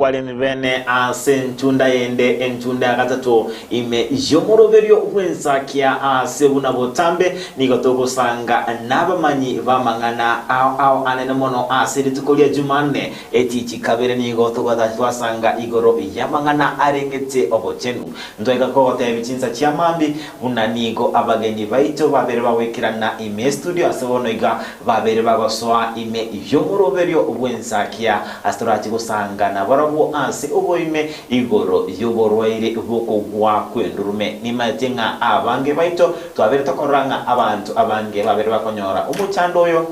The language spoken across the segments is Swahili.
Okwaleni bene ase enchunda yende, enchunda ya gatato ime y'omoroberio bw'ensakia ase buna botambe. Nigo togosanga nabamanyi b'amang'ana ao ao anene mono ase rituko ria Jumanne etichi kabere. Nigo togotach twasanga igoro y'amang'ana arengete obochenu. Ntwaika kogotebi chinsa chia mambi buna nigo abageni baito babere bagoikerana ime studio ase bono iga babere bagosoa ime y'omoroberio bw'ensakia ase torachi gosanga nabarabwo ase oboime igoro y'oborwaire bokogwa kw'endurume. Nimaete ng'a abange baito twabere tokorora ng'a abanto abange babere bakonyora omochando oyo,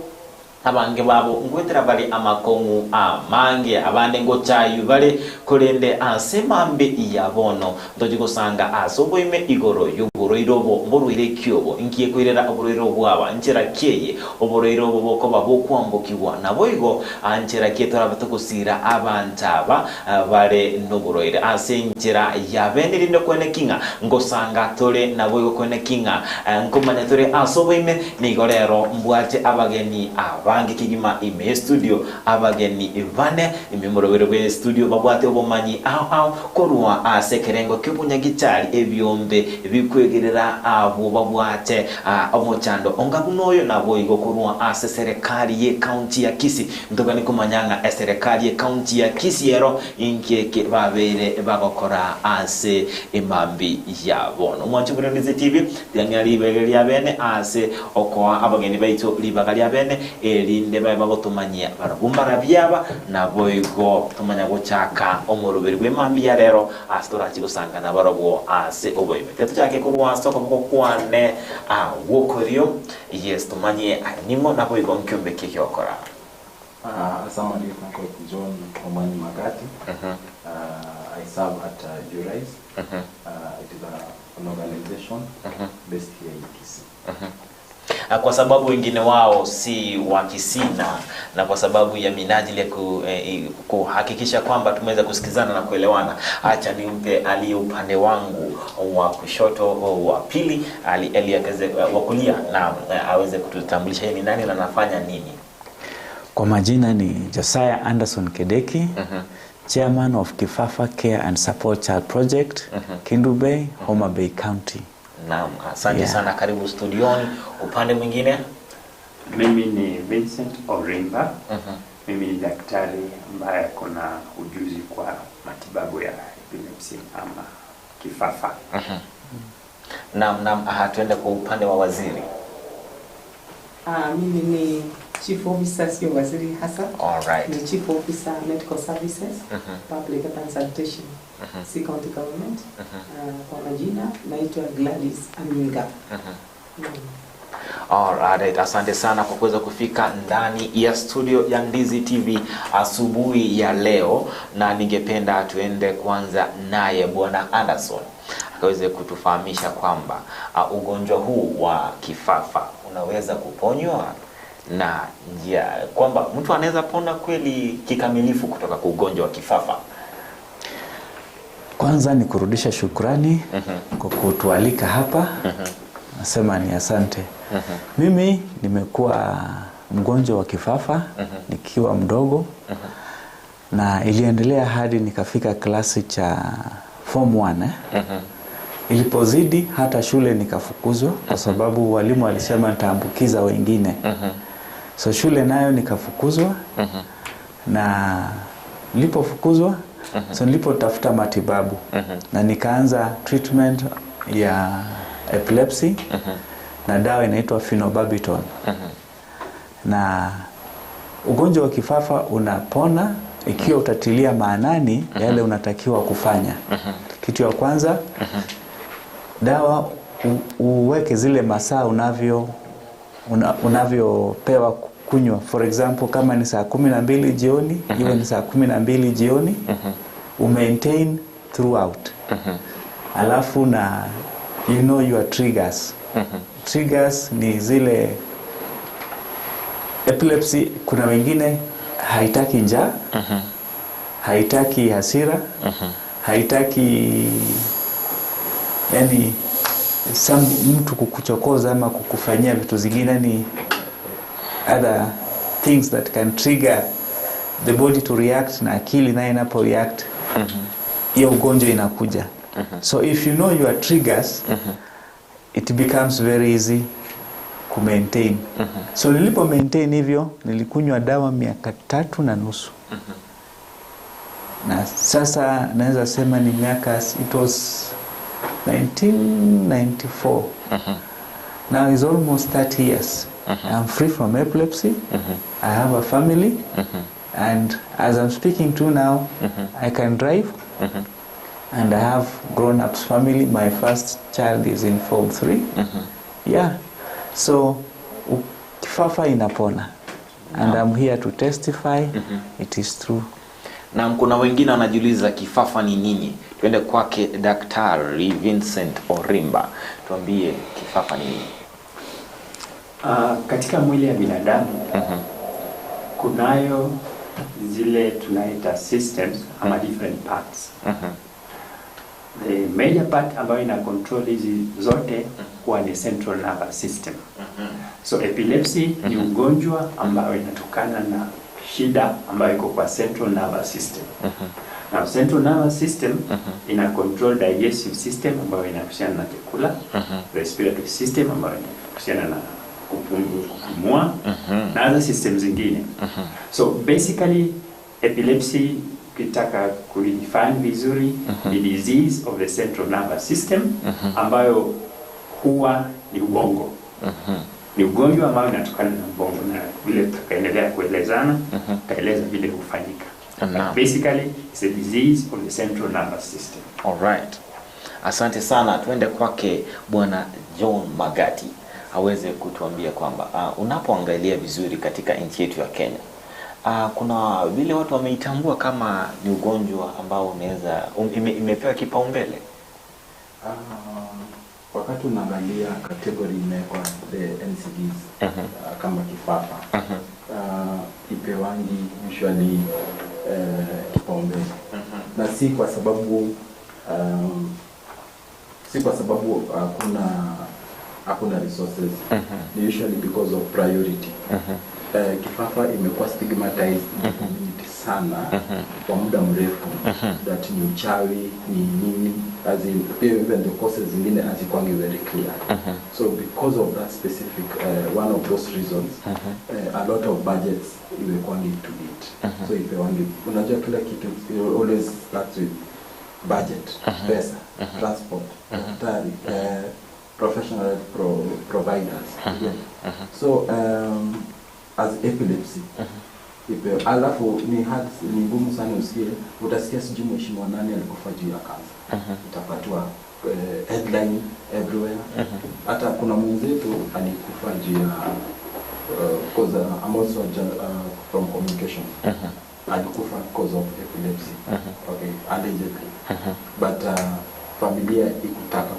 abange babo ngwetera bari amakong'u amange, abande ngochayu bare. Korende ase mambi ya bono ntochi gosanga ase oboime igoro y'oborwaire obo. Mborwaire ki obo? Nkie koirera oborwaire obwaba? Nchera kieye oborwaire obo bokoba bokwambukigwa? Naboigo anchera kie torabe togosira abanto aba bare noborwaire ase enchera ya bene rinde kwene king'a ngosanga tore? Naboigo kwene king'a nkomanya tore ase oboime. Nigo rero mbwate abageni abange kegima ime studio, abageni bane ime morobere bwe studio babwate obomanyi ao ao korwa ase ekerengo ki'obunyagitari ebiombe bikwegerera abwo babwate omochando onga buna oyo. Naboigo korwa ase serikali ye county ya Kisii, ntogani komanya ng'a eserikali ye county ya Kisii ero inkieke babeire bagokora ase emambi ya bono. Omwancho bore Ndizi TV, tiang'ea ribege ria bene ase okoa abageni baito ribaga ria bene erinde babe bagotomanyia barabwo mbarabiaba. Naboigo tomanya gochaka omoroberi bw'emambi ya rero ase torachi gosangana barabwo ase oboime. Tetuchake korwa ase okoboko kwane gwokorio. Yes, tumanye ning'o naboigo nkiombe ki giokora. Assalamu alaikum, Coach John Omani Makati. I serve at Jurais. It is an organization based here in Kisii. Kwa sababu wengine wao si wa Kisii na kwa sababu ya minajili ya kuhakikisha kwamba tumeweza kusikizana na kuelewana, acha nimpe aliye upande wangu wa kushoto, wa pili, ali wa kulia, na aweze kututambulisha yeye ni nani na anafanya nini. Kwa majina ni Josiah Anderson Kedeki, Chairman of Kifafa Care and Support Child Project, Kendu Bay, Homa Bay County. Naam, asante sana, karibu studioni. Upande mwingine? Mimi ni Vincent Orimba. Mimi ni daktari ambaye kuna ujuzi kwa matibabu ya epilepsy ama kifafa. Naam, aha, tuende kwa upande wa waziri. Mimi ni Chief Officer, sio waziri hasa. Ni Chief Officer Medical Services, Public Health and Sanitation, Kisii County Government. Kwa majina naitwa Gladys Aminga. Alright, asante sana kwa kuweza kufika ndani ya studio ya Ndizi TV asubuhi ya leo, na ningependa tuende kwanza naye Bwana Anderson akaweze kutufahamisha kwamba ugonjwa huu wa kifafa unaweza kuponywa na njia kwamba mtu anaweza pona kweli kikamilifu kutoka kwa ugonjwa wa kifafa. Kwanza ni kurudisha shukrani kwa kutualika hapa. Nasema ni asante. Mimi nimekuwa mgonjwa wa kifafa nikiwa mdogo na iliendelea hadi nikafika klasi cha form 1, eh. Ilipozidi hata shule nikafukuzwa kwa sababu walimu walisema nitaambukiza wengine. So shule nayo nikafukuzwa, na nilipofukuzwa, so nilipotafuta matibabu na nikaanza treatment ya epilepsy na dawa inaitwa phenobarbital. Na ugonjwa wa kifafa unapona ikiwa utatilia maanani yale unatakiwa kufanya. Kitu ya kwanza, dawa uweke zile masaa unavyopewa kunywa. For example, kama ni saa 12 jioni, iwe ni saa 12 jioni, umaintain throughout. Alafu na you know your triggers. Triggers ni zile epilepsy, kuna wengine haitaki njaa, haitaki hasira, haitaki yani some mtu kukuchokoza ama kukufanyia vitu zingine, ni other things that can trigger the body to react na akili naye inapo react, hiyo ugonjwa inakuja. So if you know your triggers, it becomes very easy ku maintain. So nilipo maintain hivyo, nilikunywa dawa 3.5 miaka. Na sasa naweza sema ni miaka, it was 1994. Now it's almost 30 years. I'm free from epilepsy. I have a family. And as I'm speaking to now, I can drive. And I have grown-ups family. My first child is in Form 3. Yeah. So kifafa inapona. And I'm here to testify it is true. Na kuna wengine wanajiuliza kifafa ni nini. Tuende kwake Daktari Vincent Orimba, tuambie kifafa ni nini. Katika mwili ya binadamu kunayo zile tunaita systems ama different parts. The major part ambayo ina control hizi zote huwa ni central nervous system. So epilepsy ni ugonjwa ambayo inatokana na shida ambayo iko kwa central nervous system. Now central nervous system ina control digestive system ambayo inahusiana na chakula, respiratory system ambayo inahusiana na kupumua na other systems zingine. So basically epilepsy, ukitaka kuidefine vizuri, ni disease of the central nervous system ambayo huwa ni ubongo. Ni ugonjwa ambao inatokana na ubongo, na vile tutakaendelea kuelezana, tutaeleza vile hufanyika. But basically it's a disease of the central nervous system. Alright. Asante sana. Tuende kwake Bwana John Magati aweze kutuambia kwamba unapoangalia vizuri katika nchi yetu ya Kenya, kuna vile watu wameitambua kama ni ugonjwa ambao unaweza imepewa kipaumbele. Wakati unaangalia category imewekwa the NCDs, kama kifafa ipewangi usually kipaumbele, na si kwa sababu hakuna resources, ni usually because of priority. Kifafa imekuwa stigmatized in the community sana kwa muda mrefu, that ni uchawi, ni nini, as in even the causes zingine hazikwangi very clear. So because of that specific one of those reasons, a lot of budgets iwekwangi to it. So ipewangi, unajua kila kitu, it always starts with budget, pesa, transport, daktari, professional providers. Yeah. So as epilepsy ipe, alafu ni hard, ni ngumu sana usikie, utasikia sijui mheshimiwa nani alikufa juu ya kansa, utapatiwa headline everywhere. Hata kuna mwenzetu alikufa juu ya cause I'm also from communication, alikufa cause of epilepsy, okay, allegedly, but familia ikutaka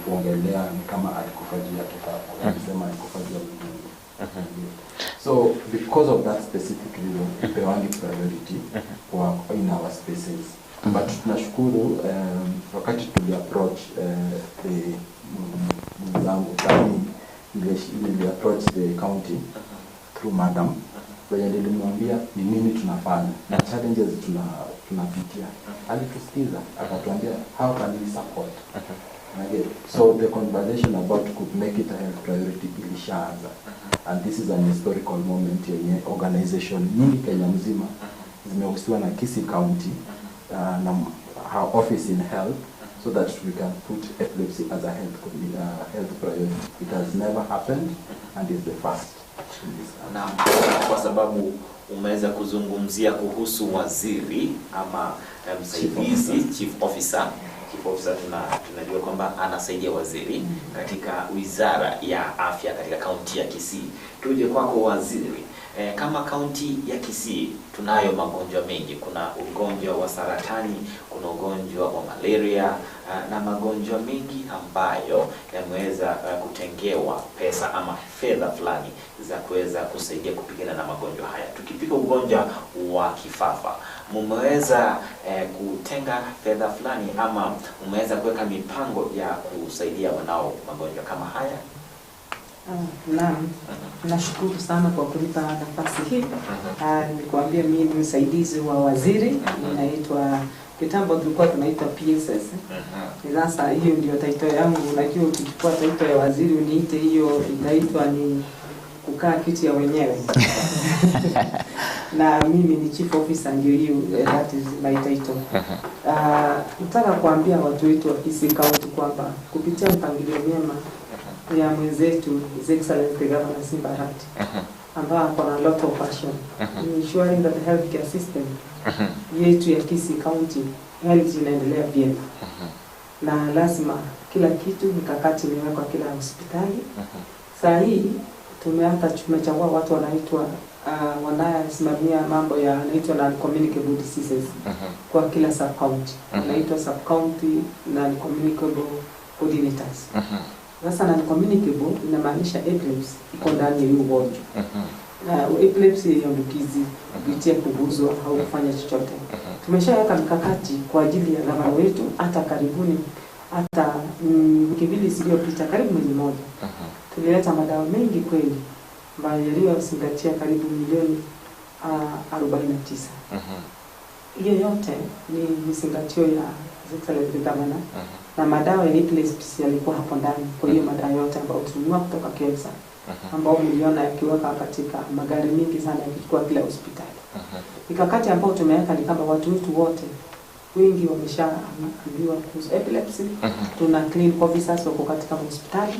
kuongelea ni kama alikufa juu ya kifafa, alisema alikufa juu ya mgonjwa. So because of that specific reason ipewangi priority kwa in our spaces. But tunashukuru, wakati tuli approach the mwenzangu Tani, nili approach the county through madam, wenye nilimwambia ni nini tunafanya na challenges tunapitia, alitusikiza akatuambia, "How can we support?" Unaget? So the conversation about could make it a health priority ilishaanza, and this is an historical moment yenye organization nyingi Kenya mzima zimehusiwa na Kisii County na her office in health so that we can put epilepsy as a health priority. It has never happened and is the first in this country. Na kwa sababu umeweza kuzungumzia kuhusu waziri ama msaidizi, Chief officer. Chief officer, chief officer tunajua kwamba anasaidia waziri katika wizara ya afya katika kaunti ya Kisii. Tuje kwako waziri. Kama kaunti ya Kisii tunayo magonjwa mengi. Kuna ugonjwa wa saratani, kuna ugonjwa wa malaria na magonjwa mengi ambayo yameweza kutengewa pesa ama fedha fulani za kuweza kusaidia kupigana na magonjwa haya. Tukipiga ugonjwa wa kifafa, mumeweza kutenga fedha fulani ama umeweza kuweka mipango ya kusaidia wanao magonjwa kama haya? Naam, nashukuru sana kwa kunipa nafasi hii. Nilikuambia mimi ni msaidizi wa waziri, ninaitwa, kitambo tulikuwa tunaitwa PSS. Sasa hiyo ndio title yangu. Unajua ukichukua title ya waziri uniite hiyo, itaitwa ni kukaa kiti ya wenyewe. Na mimi ni chief officer, ndio hiyo, that is my title. Nataka kuambia watu wetu wa Kisii County kwamba kupitia mpangilio mwema ya mwenzetu His Excellency the Governor Simba Arati, ambaye ako na lot of passion in ensuring that the healthcare system yetu ya Kisii County health inaendelea vyema, na lazima kila kitu mikakati imewekwa kila hospitali. Saa hii hata tumechagua watu wanaitwa wanayesimamia mambo ya wanaitwa non-communicable diseases kwa kila sub county, wanaitwa sub county non-communicable coordinators. Sasa non-communicable inamaanisha epilepsy iko ndani ya hiyo ugonjwa. Na epilepsy haiambukizi kupitia kuguzwa au kufanya chochote. Tumeshaweka mikakati kwa ajili ya gavana wetu, hata karibuni, hata wiki mbili zilizopita, karibu mwezi mmoja, tulileta madawa mengi kweli ambayo yaliyozingatia karibu milioni 49. Hiyo yote ni mizingatio ya His Excellency Governor, na madawa ya epilepsy yalikuwa hapo ndani. Kwa hiyo madawa yote ambayo tulinunua kutoka KEMSA, ambao mliona yakiweka katika magari mingi sana yakichukua kila hospitali. Mikakati ambayo tumeweka ni kama watu wetu wote wengi wameshaambiwa kuhusu epilepsy. Tuna clinical officers wako katika hospitali,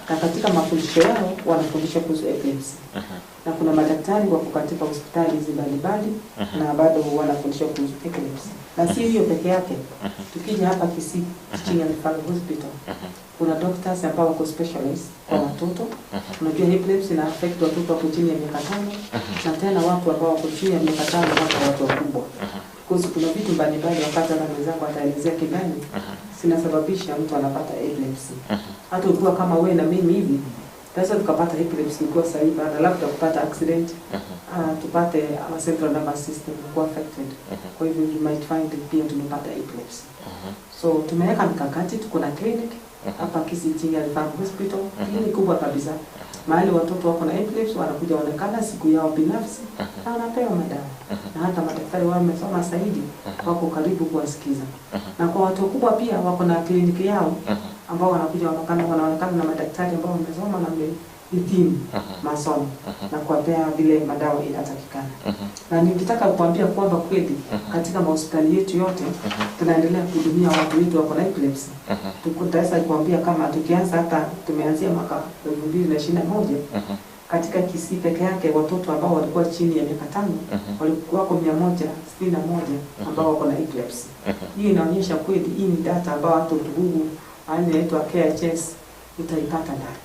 na katika mafundisho yao wanafundisha kuhusu epilepsy. Na kuna madaktari wako katika hospitali hizi mbalimbali na bado wanafundisha kuhusu epilepsy. Na si hiyo peke yake. Tukija hapa Kisii Teaching and Referral Hospital, kuna doctors ambao wako specialists kwa watoto. Unajua epilepsy ina affect watoto wako chini ya miaka 5, na tena watu ambao wako chini ya miaka 5 mpaka watu wakubwa. Because kuna vitu mbalimbali wakati na mwenzangu ataelezea kindani zinasababisha mtu anapata epilepsy. Hata ukiwa kama wewe na mimi hivi, tunaweza tukapata epilepsy ukiwa sahihi, baada labda kupata accident, tupate our central nervous system kuwa affected. Kwa hivyo you might find pia tumepata epilepsy. So tumeweka mikakati, tuko na clinic hapa Kisii Teaching and Referral Hospital, clinic kubwa kabisa. Mahali watoto wako na epilepsy wanakuja waonekana siku yao binafsi na wanapewa madawa. Na hata madaktari wao wamesoma zaidi wako karibu kuwasikiza. Na kwa watu wakubwa pia wako na kliniki yao ambao wanakuja wanaonekana na madaktari ambao wamesoma na wamehitimu masomo na kuwapea vile madawa inatakikana. Na nikitaka kuambia kwamba kweli katika mahospitali yetu yote tunaendelea kuhudumia watu wetu wako na epilepsy. Tutaweza kuambia kama tukianza hata tumeanzia mwaka 2021 katika Kisii peke yake watoto ambao walikuwa chini ya miaka 5 walikuwa wako 161 ambao wako na epilepsy. Hii inaonyesha kweli hii ni data ambayo hata Google inaitwa KHS utaipata ndani.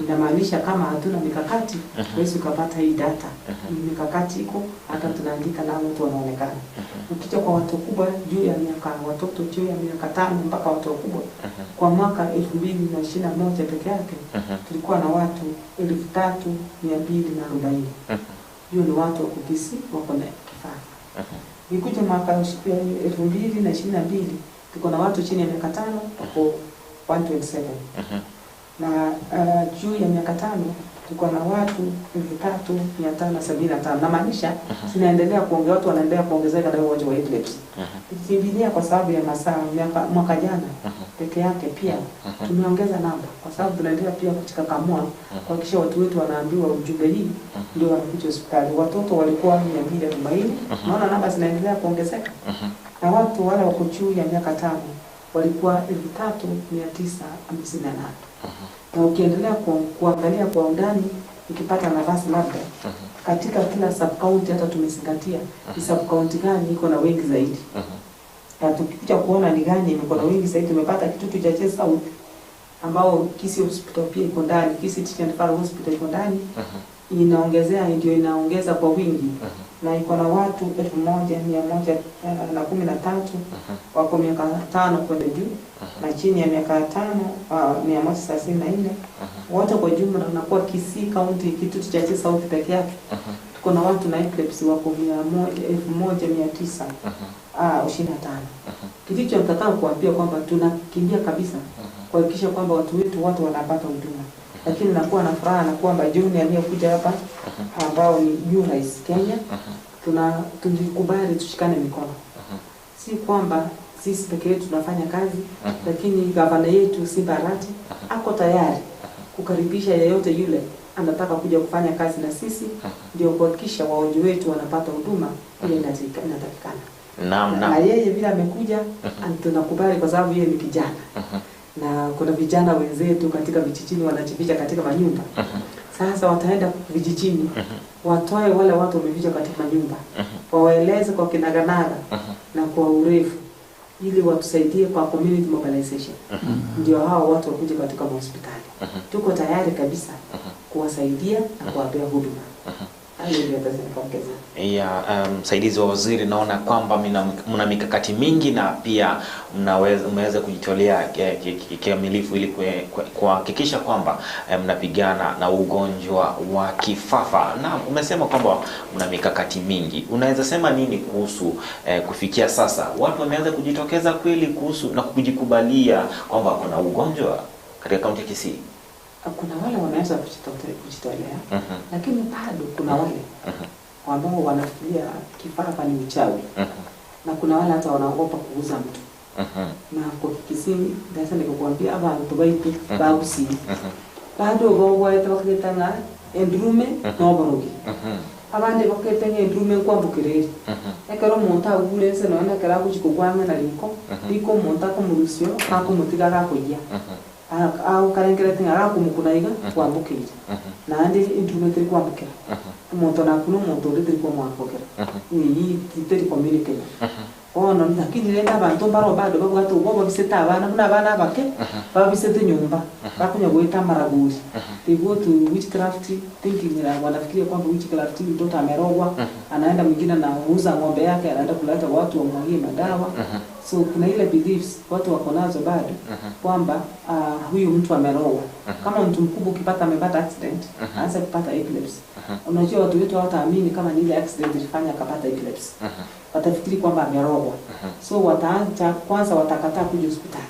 Inamaanisha kama hatuna mikakati huwezi ukapata hii data. Mikakati iko hata tunaandika na watu wanaonekana. Ukija kwa watu wakubwa juu ya miaka watoto juu ya miaka 5 mpaka watu wakubwa, kwa mwaka 2021 peke yake tulikuwa na watu 3240. Hiyo ni watu wa Kisii wako na kifafa. Nikuja mwaka 2022 tuko na watu chini ya miaka 5 wako 127. Na juu ya miaka 5 tuko na watu 3575. Na maanisha zinaendelea kuongezeka, watu wanaendelea kuongezeka na ugonjwa wa epilepsy. Tukikimbilia kwa sababu ya masaa mwaka jana peke yake pia tumeongeza namba kwa sababu tunaendelea pia kujikakamua kuhakikisha watu wetu wanaambiwa ujumbe hii ndio wanakuja hospitali. Watoto walikuwa 240, naona namba zinaendelea kuongezeka. Na watu wale wako juu ya miaka 5 walikuwa 3958. Na ukiendelea kuangalia kwa undani ukipata nafasi labda katika kila sub county hata tumezingatia ni sub county gani iko na wengi zaidi. Na tukikuja kuona ni gani iko na wengi zaidi tumepata Kitutu Chache South ambao Kisii Hospital pia iko ndani, Kisii Teaching and Referral Hospital iko ndani. Inaongezea ndio inaongeza kwa wingi. Na iko na watu 1113 wako miaka 5 kwenda juu na chini ya miaka 5 134. Wote kwa jumla unakuwa Kisii County Kitutu Chache South peke yake tuko na watu na epilepsy wako 1925. Kitu nataka kuambia kwamba tunakimbia kabisa kuhakikisha kwamba watu wetu wote wanapata huduma. Lakini nakuwa na furaha na kwamba John aliyekuja hapa ambao ni new rais Kenya, tulikubali tushikane mikono. Si kwamba sisi peke yetu tunafanya kazi, lakini gavana yetu Simba Arati ako tayari kukaribisha yeyote yule anataka kuja kufanya kazi na sisi, ndio kuhakikisha wagonjwa wetu wanapata huduma ile inatakikana. Naam, Na naam. yeye vile amekuja, tunakubali kwa sababu yeye ni kijana. Na kuna vijana wenzetu katika vijijini wanajificha katika manyumba. Sasa wataenda vijijini, watoe wale watu wameficha katika manyumba, wawaeleze kwa kinaganaga na kwa urefu, ili watusaidie kwa community mobilization. Ndio hao watu wakuje katika mahospitali. Tuko tayari kabisa kuwasaidia na kuwapea huduma. Hayo ndio nitaongeza. Ya msaidizi wa waziri, naona kwamba mna mikakati mingi na pia mmeweza kujitolea kikamilifu ili kuhakikisha kwamba mnapigana na ugonjwa wa kifafa. Na umesema kwamba mna mikakati mingi, unaweza sema nini kuhusu kufikia sasa watu wameanza kujitokeza kweli kuhusu na kujikubalia kwamba kuna ugonjwa katika kaunti ya Kisii? Kuna wale wameanza kujitolea, lakini bado kuna wale ambao wanafikiria kifafa ni uchawi, na kuna wale hata wanaogopa kuuza mtu. Na kwa Kisii ndasa nikakwambia abantu baitu bagusi bado bogwaete bakageta endurume noborogi abandi bakete endurume nkwambukireri ekero omonto agure ense nonya ekero agochi kogwang'a na riko riko omonto akomorusio akomutiga agakoyia agokarengerete ng'a agakomokuna iga kwambukiire naende endurume teri kwambukira omonto nakuna omonto onde teri kwamwambukira iyi teri communicate bono lakini rende abanto mbaro bado babwate obwo babisete abana buna abana abake babisete nyumba bakonya goeta amaragori. They go to witchcraft thinking, wanafikiria kwamba witchcraft mtoto amerogwa, anaenda mwingine anauza ng'ombe yake, anaenda kuleta watu wamwagie madawa. So kuna ile beliefs watu wako nazo bado kwamba huyu mtu amerogwa. Kama mtu mkubwa ukipata amepata accident, anaanza kupata epilepsy. Unajua watu wetu hawataamini kama ni ile accident ilifanya akapata epilepsy. Watafikiri kwamba amerogwa. So wataanza kwanza watakataa kuja hospitali.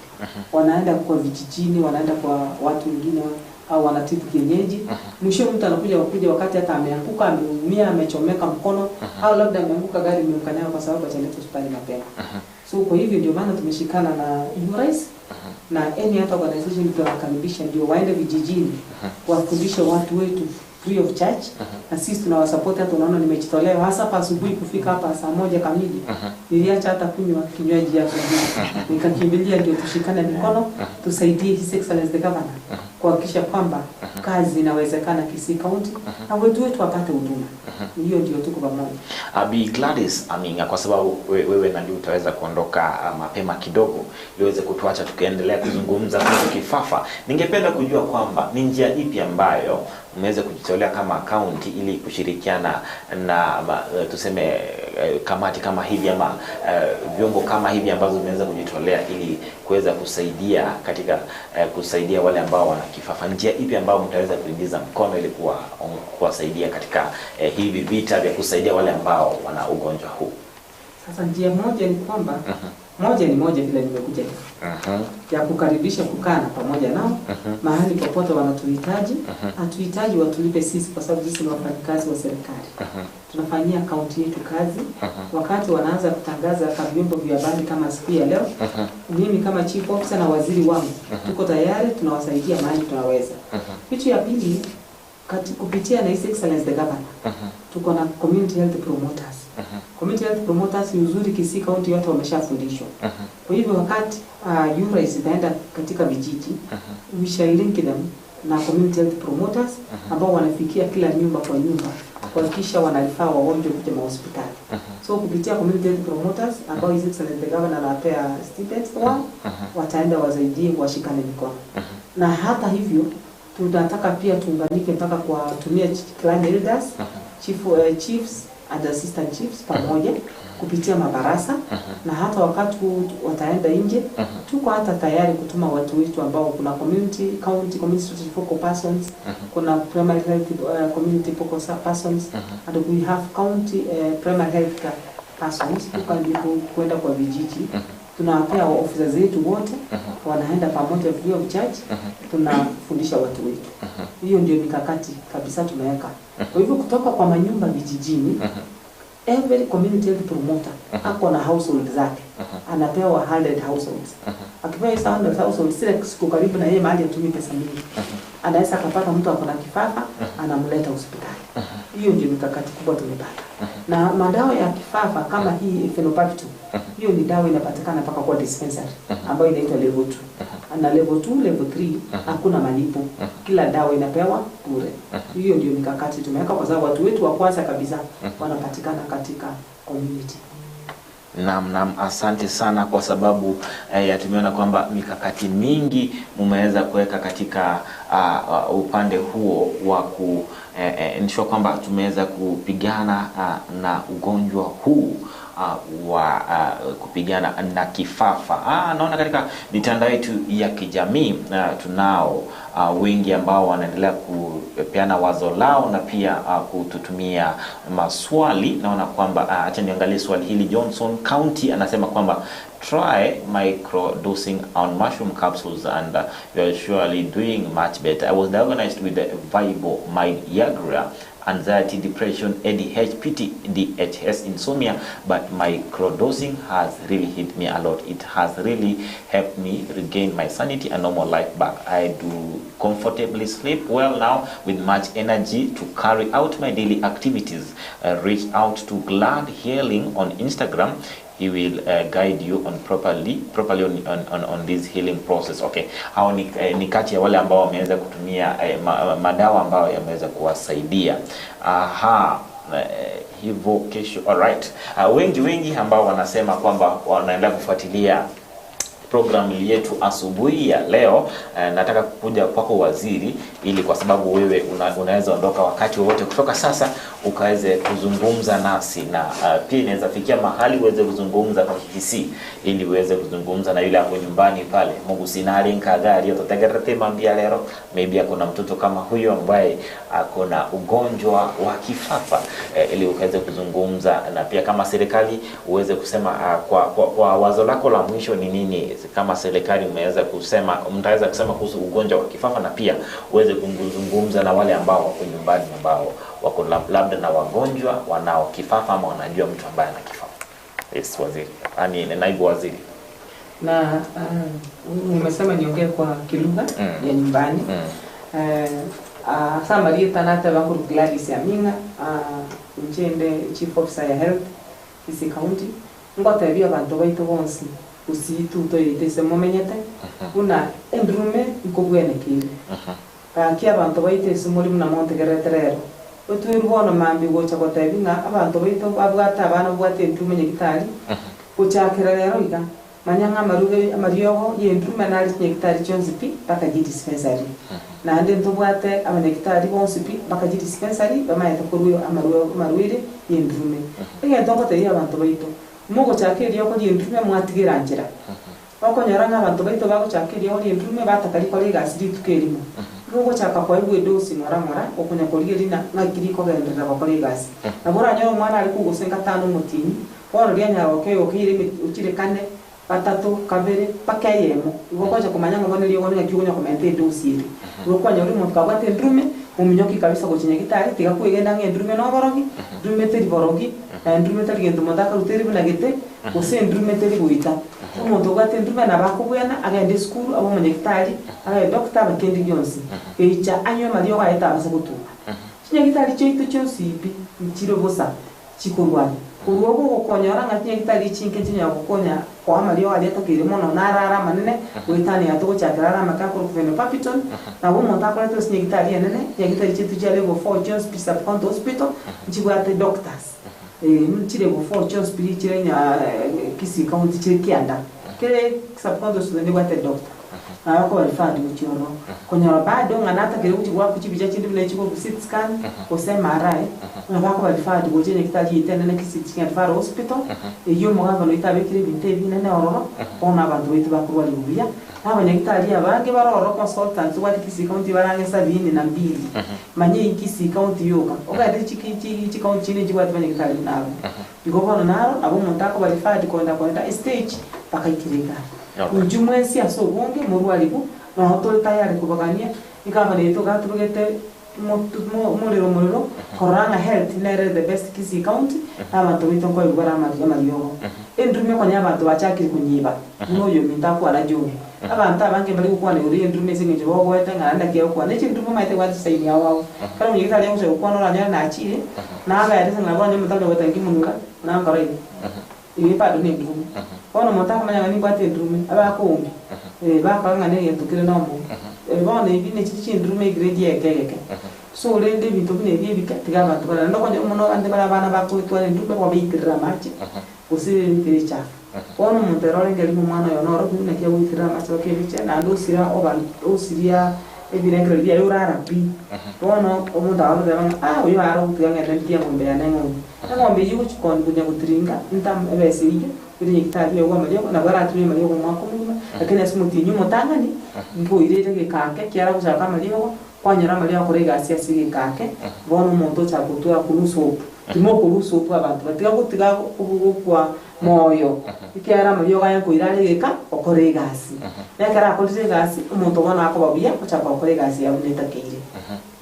Wanaenda kwa vijijini, wanaenda kwa watu wengine au wanatibu kienyeji. Mwisho mtu anakuja kuja wakati hata ameanguka, ameumia, amechomeka mkono au labda ameanguka gari imemkanyaga kwa sababu hajaletwa hospitali mapema. So kwa hivyo ndio maana tumeshikana na URIS na any other organization tunawakaribisha ndio waende vijijini wafundishe watu wetu free of charge, na sisi tunawasupport. Hata unaona nimejitolea hasa hapa asubuhi kufika hapa saa 1 kamili, niliacha hata kunywa kinywaji ya asubuhi nikakimbilia ndio tushikane mikono tusaidie His Excellency the Governor kuhakikisha kwamba kazi inawezekana Kisii County na wetu wetu wapate huduma. Hiyo ndio tuko pamoja. Bi Gladys Aminga, kwa sababu wewe najua utaweza kuondoka mapema kidogo ili uweze kutuacha tukiendelea kuzungumza kuhusu kifafa, ningependa kujua kwamba ni njia ipi ambayo mmeweza kujitolea kama county ili kushirikiana na tuseme kamati kama hivi ama vyombo kama hivi ambazo zimeweza kujitolea ili kuweza kusaidia katika kusaidia wale ambao wana kifafa. Njia ipi ambayo mtaweza kuingiza mkono ili kuwasaidia katika hivi vita vya kusaidia wale ambao wana ugonjwa huu? Sasa njia moja ni kwamba moja ni moja vile nimekuja ya kukaribisha kukaa pamoja nao mahali popote wanatuhitaji. Hatuhitaji watulipe sisi kwa sababu sisi ni wafanyikazi wa serikali. Tunafanyia kaunti yetu kazi. Wakati wanaanza kutangaza kwa vyombo vya habari kama siku ya leo, mimi kama chief officer na waziri wangu tuko tayari, tunawasaidia mahali tunaweza. Kitu ya pili, kupitia na His Excellency the Governor, tuko na community health promoters. Community health promoters ni uzuri Kisii County yote wameshafundishwa. Kwa hivyo wakati URIS itaenda katika vijiji, we shall link them na community health promoters ambao wanafikia kila nyumba kwa nyumba kuhakikisha wanarifaa wagonjwa kuja mahospitali. So kupitia community health promoters ambao His Excellency the Governor anapea stipends wao, wataenda wasaidie washikane mikono. Na hata hivyo tunataka pia tuunganike mpaka kwa tumia clan elders, chiefs and assistant chiefs pamoja kupitia mabarasa. Na hata wakati wataenda nje, tuko hata tayari kutuma watu wetu ambao kuna community county community strategy focal persons, kuna primary health community focal persons, and we have county primary health care persons who can be kwenda kwa vijiji. Tunawapea ofisa zetu wote, wanaenda pamoja free of charge, tunafundisha watu wetu. Hiyo ndio mikakati kabisa tumeweka. Kwa hivyo kutoka kwa manyumba vijijini, every community health promoter ako na household zake, anapewa 100 households. Akipewa hizo 100 households, zile siku karibu na yeye mahali atumii pesa mingi, anaweza akapata mtu ako na kifafa, anamleta hospitali. Hiyo ndio mikakati kubwa tumepata. Na madawa ya kifafa kama hii phenobarbital, hiyo ni dawa inapatikana mpaka kwa dispensary ambayo inaitwa level 2. Na level 2, level 3 hakuna malipo. Kila dawa inapewa bure. Hiyo ndio mikakati tumeweka kwa sababu watu wetu wa kwanza kabisa wanapatikana katika community. Naam, naam, asante sana kwa sababu tumeona kwamba mikakati mingi mumeweza kuweka katika upande huo wa ku ensure kwamba tumeweza kupigana na ugonjwa huu wa kupigana na kifafa. Naona katika mitandao yetu ya kijamii tunao wengi ambao wanaendelea kupeana wazo lao na pia kututumia maswali. Naona kwamba acha niangalie swali hili. Johnson County anasema kwamba try microdosing on mushroom capsules and you are surely doing much better. I was diagnosed with fibromyalgia, anxiety, depression, ADH, PTDHS, insomnia, but microdosing has really hit me a lot. It has really helped me regain my sanity and normal life back. I do comfortably sleep well now with much energy to carry out my daily activities. Reach out to Glad Healing on Instagram. He will guide you on properly on this healing process. Okay, hao ni kati ya wale ambao wameweza kutumia madawa ambayo yameweza kuwasaidia. Aha, hivyo kesho. Alright. Wengi ambao wanasema kwamba wanaendelea kufuatilia programu yetu asubuhi ya leo. Nataka kuja kwako waziri, ili kwa sababu wewe unaweza ondoka wakati wowote kutoka sasa ukaweze kuzungumza nasi, na pia inaweza fikia mahali uweze kuzungumza kwa Kikisii ili uweze kuzungumza na yule hapo nyumbani pale Mungu sinari nkagari ototegerete mambia lero, maybe ako na mtoto kama huyo ambaye ako na ugonjwa wa kifafa, ili ukaweze kuzungumza, na pia kama serikali uweze kusema kwa wazo lako la mwisho ni nini kama serikali umeweza kusema, mtaweza kusema kuhusu ugonjwa wa kifafa, na pia uweze kuzungumza na wale ambao wako nyumbani ambao wako labda na wagonjwa wanao kifafa ama wanajua mtu ambaye ana kifafa. Yes, waziri. Ani naibu waziri. Na umesema niongee kwa kilugha ya nyumbani. Samaria tanata bakuru Gladys Aminga, nchende chief officer ya health Kisii County. Ngotebia abantu baitu bonsi usitu toyite momenyete una endrume nkobwenekire. Kanki abantu baite sumuri muna montegereterero. Otwirwono mambi gocha gotebinga abantu baito babwata abana bwate endrume nyagitari. Gochakira rero iga manyanga amaruge amariogo yendrume nari nyagitari chonsi pi paka ji dispensary. Na ande ntobwate abanyagitari bonsi pi paka ji dispensary bamayete koruyo amaruire yendrume. Egento ngotebia abantu baito mugo chakirio ko yendrume mwatigira njira. Bakonyora abantu baito bagochakirio yendrume batakari kolega asiri tukerimo. Mugo chaka kwa ibwe dosi ngora ngora okunya koligeri na ngakiri kogenderera bakolega asi. Nabora nyo mwana ari kugosenga tano mutini bono ria nyaroke yokire ukire kane batatu kabere pakayemo. Igo kwaje kumanya ngo bone riyo ngaki kunya komente dosi iri. Igo kwanya uri muntu kabwate ndrume umunyoki kabisa gochinya gitari tiga kwigenda nge ndrume no borogi ndrume teri borogi na ndrume teri gento mondaka ruteri bunagete gose ndrume teri goita. Omuntu ogwate ndrume na bakubwena agende school abo munyagitari abe doctor bakendi gyonsi eicha anywe mariyo gaeta abase gutuka. Chinyagitari chaitu chonsi ipi nchiro bosa chikorwari. Uruogo gukonyora nga chinyagitari chinke chinya gukonya kwa mariyo aleta kire mono narara manene goitani atugochakira ara makakuru kuveno papiton na bo monta akoretwo chinyagitari enene chinyagitari chitu chia level 4 Jones P Sub County Hospital nchibwate doctors nchi level 4 Jones P chire nya Kisii County chire kianda kire Sub County Hospital ndibwate doctor na wako walifadi kuchioro konyora bado nganata kire kuti waku chibicha chindi mune chiko ku CT scan kose MRI na wako walifadi kuchenye kitali itene na Kisii Teaching and Referral Hospital eyo mugavano itabekire binte binene ororo ona abantu betu bakurwa libuya abanyagitari abange baroro consultants wati Kisii County barange 72 manye Kisii County yoka okade chiki county chine chibwati banyagitari nabo bikobono naro abo muntako balifadi konda stage bakaikirika njumwe sia so bonge murwaribu no tuli tayari kubagania ikabana gatubugete muriro koranga health nere the best Kisii County abantu bito ko ibara amariogo endume konya abantu bachakiri kunyiba noyo minta kwa rajo abantu abange bari gukwana uri endume singe bogoete nganda kiyo kwa nechi ndume maite kwa saini yawo kara munyigitari yose gukwana oranya nachire naga yari singa bonye mutaka wetangi munura nangara ibi pado ne ndume bono mutaka manya ni kwate ndume abakumbi bakanga ne yentukire nomo bono ibi ne chichi ndume grade yekeke so rende bintu bine bibika tiga abantu bara ndokonye umuntu ande bara bana bakutwa ndume kwa bitirira machi usire chafu bono muterore ngeli mwana yonoro bine kia witirira machi bakebiche na ndusira oba usiria ebirengero bya yurara bi bono omuntu abaza banga uyo aro kutanga ndia ngombe ya ngombe ngombe yigo chikoni kunya kutiringa ntam ebesirije iri nyikitari yo gwamariyo na baraturi mariyo mwako mugima lakini asimuti nyumo tangani mbo irete gekake kiara gushaka mariyo kwanyara mariyo akorega asia kake bono omuntu chakutua kurusopu timo kurusopu abantu batiga gutiga kubugukwa moyo ikiara mariyo gaya kuirare geka okorega asi nekara akorire gasi omuntu bona akobabuya ochaka okorega asi yabuneta keire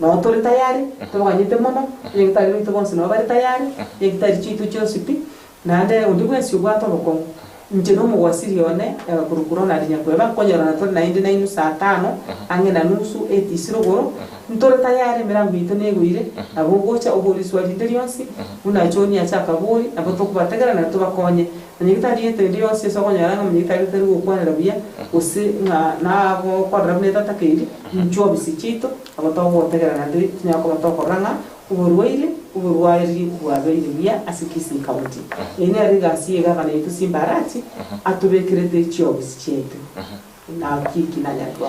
no turi tayari tubaganyite mono nyigitari bitu bonse no bari tayari nyigitari chitu chosipi nande undigwe siubwata bokongo nje no mugwasiri one kurukuro na rinyakweba konyora na tori nainde na inu saa 5 ange na nusu etisirogoro ntore tayari mirango ito neguire nabo gocha oboriswa rinde ryonsi unachoni achaka bori nabo tokubategera na tubakonye nyigitari yetu ryonsi sokonyora ngo nyigitari teri gukwanira buya usi na go kwarra neta takeiri ncho bisichito abo togotegera na ndi nyako batokoranga uburwaire uburwayi bwabeire buya asikisi County ene ari gasiye gavana yetu Simbarati atubekirete chiobisi chetu na kiki na nyatwa.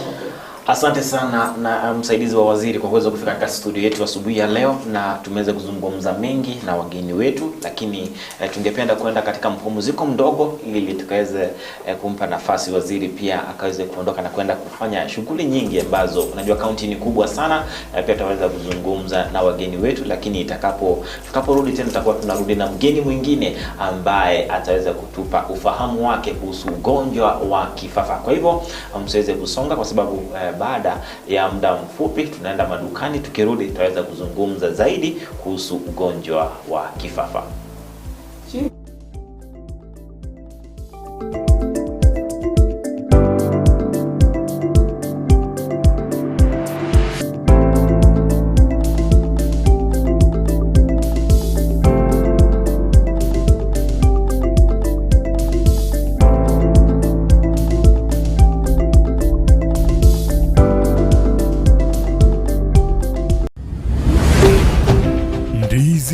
Asante sana na msaidizi wa waziri kwa kuweza kufika katika studio yetu asubuhi ya leo, na tumeweza kuzungumza mengi na wageni wetu, lakini tungependa kwenda katika mpumziko mdogo ili tukaweze kumpa nafasi waziri pia akaweze kuondoka na kwenda kufanya shughuli nyingi ambazo unajua kaunti ni kubwa sana. Pia tutaweza kuzungumza na wageni wetu, lakini tutakaporudi tena tutakuwa tunarudi na mgeni mwingine ambaye ataweza kutupa ufahamu wake kuhusu ugonjwa wa kifafa. Kwa hivyo msiweze kusonga kwa sababu baada ya muda mfupi tunaenda madukani, tukirudi tutaweza kuzungumza zaidi kuhusu ugonjwa wa kifafa.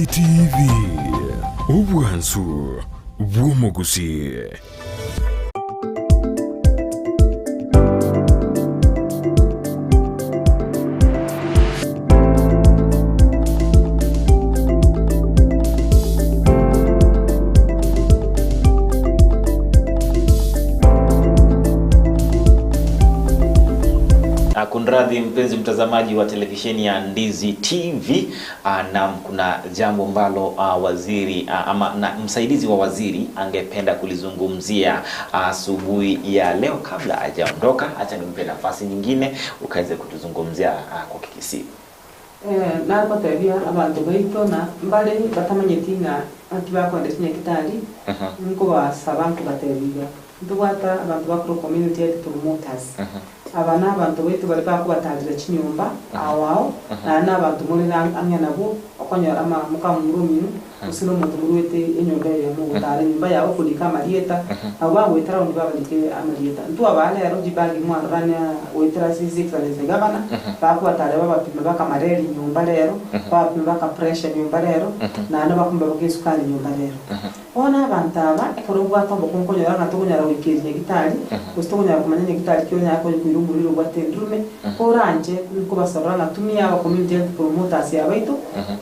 TV Ubwansu bw'umuguzi. Kunradhi mpenzi mtazamaji wa televisheni ya Ndizi TV, na kuna jambo ambalo waziri ama na msaidizi wa waziri angependa kulizungumzia asubuhi ya leo kabla hajaondoka. Acha nimpe nafasi nyingine ukaweze kutuzungumzia kwa Kikisii. Na kwa tabia abantu baito na mbale batamanyeti nga akiba kwandesha kitali nko basaba nko batebiga ndubata abantu bakuru community health promoters abana abantu betu bari bakubatarira chinyumba awao na nabantu muri angena nabo okonyora ama mukamuruminu usino muntu murwete enyumba ya mu gutara nyumba yawo kulika marieta abo bagwetara undi babalike amarieta ntu abale ero jibagi mwarana wetara sisi excellence gavana bakubatara babapima bakamareri nyumba rero babapima baka pressure nyumba rero na no bakumba bakisukari nyumba rero ona abantu aba ekoro bwatombo kunkonyora na tokonyara wikiri nyagitari usitokonyara kumanya nyagitari kyo nyako kuirumuriro bwatendume oranje kubasabra na tumia aba community health promoters yabaitu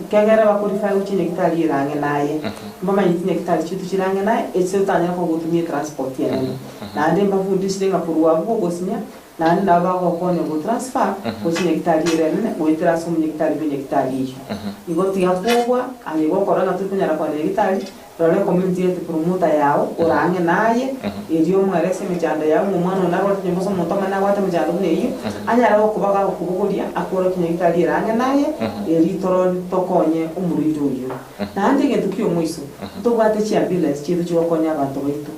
kegera bakurify uchi nyagitari irange naye mama yiti nyagitari chitu chirange naye etse utanya ko gutumia transport ya nene na ande mbafundishire ngakurwa bwo gosinya Naende nabo bagokonya gotransfer gochia nyagitari ere enene goetera ase omonyagitari bwe nyagitari eyio. Igo tiga kobua aye gokora ng'a torikonyara kogenda nyagitari, rora ecommunity health promoter yago ore ang'e naye, erio omoerese emechando yago ng'a omwana one narwarete nyomba ase omonto omene abwate emechando buna eyio, anyare gokoba gagokobogoria akworokie nyagitari ere ang'e naye, erio torore tokonye omorwaire oyio. Naende egento kia omoiso, ntobwate chiambulance chiaito chigokonya abanto baito.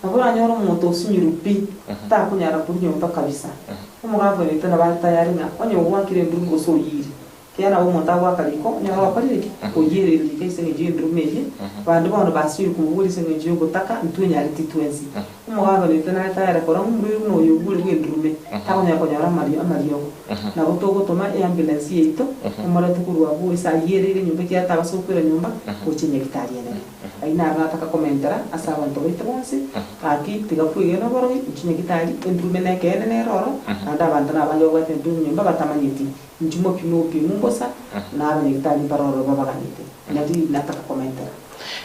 Nabo oranyore omonto osinyirwe pi, takonyara korwa nyomba kabisa. Omogaka oito nabo are tayari ng'a onye ogwakire endurume gose oyire. Kiagera nabo omonto agoaka riko, onyore okorire ki? Oyire riko ase eng'encho y'endurume eye, bande bono basinyirwe komoboria ase eng'encho y'ogotaka, ntwenyareti twensi. Omogaka oito nare tayari korora ng'a omorwaire buna oyo ogure bw'endurume, takonyara konyora amario amariogo. Nabo togotoma eambulance yaito, omorete korwa abwo ase ayereire nyomba ekiagera tabasa gokwera nyomba, gochia nyagitari enene. Ayio naro nataka komentera ase abanto baito bonsi, gaki tiga kwegena oborogi, inchuo nyagitari, endurume nekeene nere oro, naende abanto nabange babwate endurume nyomba batamanyeti. Inchuo mopime opimwe mbosa, na abanyagitari mbare ororo babaganete. Nari nataka komentera.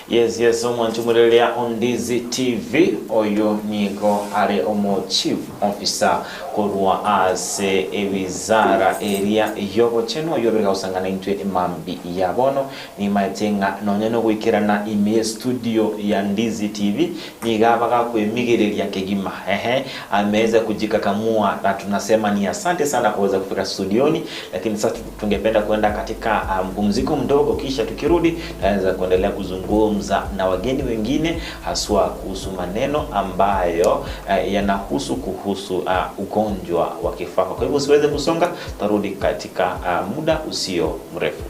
Yes, omwanchi omorereria o Ndizi TV, oyo nigo are omo chief officer korwa ase ewizara eria y'obochenu, oyo obere gosangana intwe emambi ya bono. Nimaete ng'a nonya nogoikerana ime ye studio ya Ndizi TV niga bagakwemigereria kegima. Ehe, ameweza kujikakamua na tunasema ni asante sana kuweza kufika studioni, lakini sasa tungependa kuenda katika mpumziko mdogo, kisha tukirudi tutaweza kuendelea kuzungumza na wageni wengine haswa kuhusu maneno ambayo yanahusu kuhusu ugonjwa wa kifafa. Kwa hivyo usiweze kusonga, tarudi katika muda usio mrefu.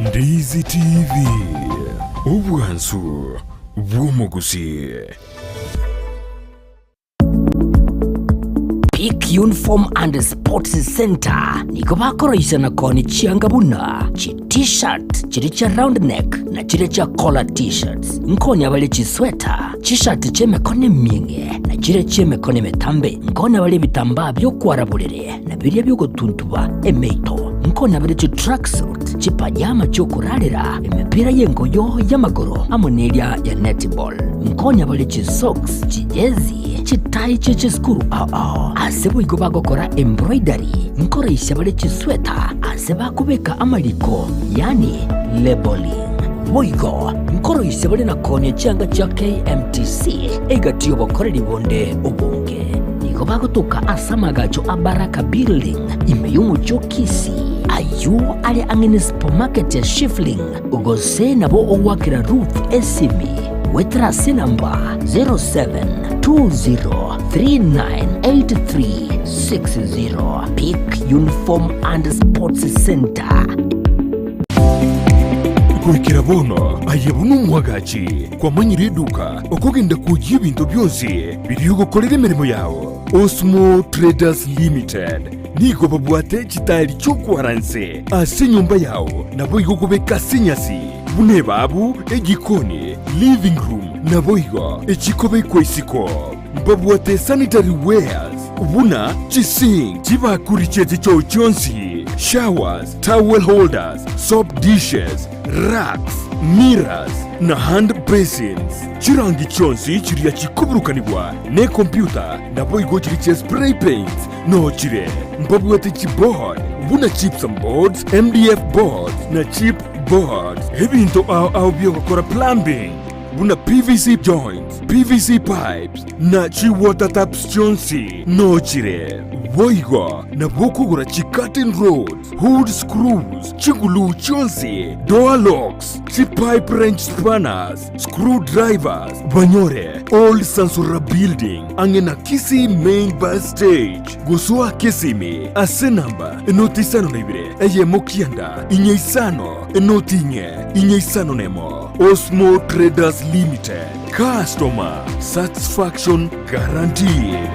Ndizi TV, obwansu bw'omogusi. Peak Uniform and Sports Center nigo bakoroisana koni chianga buna chi t-shirt chiri cha round neck na chiri cha collar t-shirts, nkoni abali chisweta, chishati chemikono eming'e na chiri chemikono emitambe, nkoni abali ebitambaa byokwara burere na biria byogotuntuba emeito, nkoni abali chi tracksuit, chipajama chiokorarera, emipira y'engoyo y'amagoro amo neria ya netball, nkoni abali chisocks, chijezi, chitai chechiskuru ao ase boigo bagokora embroidery, nkoroisia bari chisweta ase bakobeka amariko, yani labeling, boigo nkoroisia bari na konia chianga chia KMTC egati obokoreri bonde obonge. Nigo bagotoka ase amagacho a Baraka Building ime y'omochi o Kisii, ayu ari ang'e supermarket ya Shifling, gose nabo ogwakera Ruth esimi wetera ase namba 0720398360. Peak Uniform and Sports Center. Kuikira bono aye buno omwagachi kwamanyire eduka okogenda kujia ebinto byonsi biri ogokorera emirimo yago. Osmo Traders Limited nigo babwate chitari chiokwaranse ase enyomba yago, nabo igo gobeka ase enyasi buna ebabu, ejikoni, living room, nabo igo echikobekwa isiko. Babwate sanitary wares buna chisink, chibakuri chechichoo chionsi, showers, towel holders, soap dishes, racks, mirrors na hand basins, chirangi chionsi chiria chikuburukanibwa ne kompyuta, nabo igo chiri chia spray paints no chire. Mbabwate chiboard buna gypsum boards, MDF boards na chip boards, ebinto ao ao byogokora plumbing buna PVC joints, PVC pipes na chiwater taps chionsi nochire. Boigo nabokogora chicurtain rods, wood screws, chigulu chionsi, door locks, chipipe wrench, spanners, screwdrivers. Banyore Old Sansura Building ang'e na Kisii main bus stage, gosoa Kisimi ase namba 052 1 9 4 5 0 4 4 5 nemo. Osmo Traders Limited, customer satisfaction guaranteed.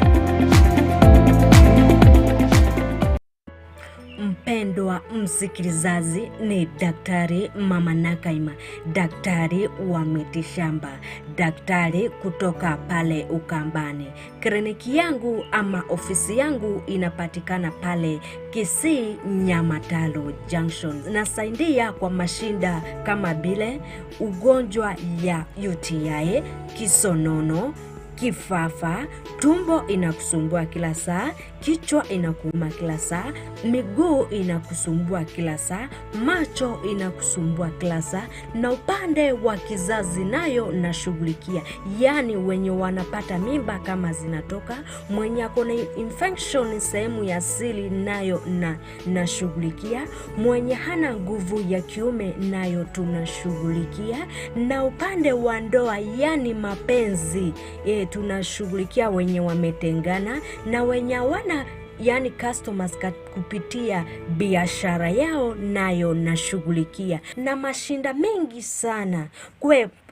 Mpendwa msikilizaji, ni Daktari Mama Nakaima, daktari wa mitishamba, daktari kutoka pale Ukambani. Kliniki yangu ama ofisi yangu inapatikana pale Kisii Nyamatalo Junction. Nasaidia kwa mashinda kama vile ugonjwa ya UTI, kisonono, kifafa, tumbo inakusumbua kila saa, kichwa inakuuma kila saa, miguu inakusumbua kila saa, macho inakusumbua kila saa, na upande wa kizazi nayo nashughulikia, yaani wenye wanapata mimba kama zinatoka, mwenye ako na infection sehemu ya siri nayo na nashughulikia, mwenye hana nguvu ya kiume nayo tunashughulikia, na upande wa ndoa, yani mapenzi tunashughulikia wenye wametengana na wenye hawana yani customers kupitia biashara yao nayo nashughulikia, na mashinda mengi sana.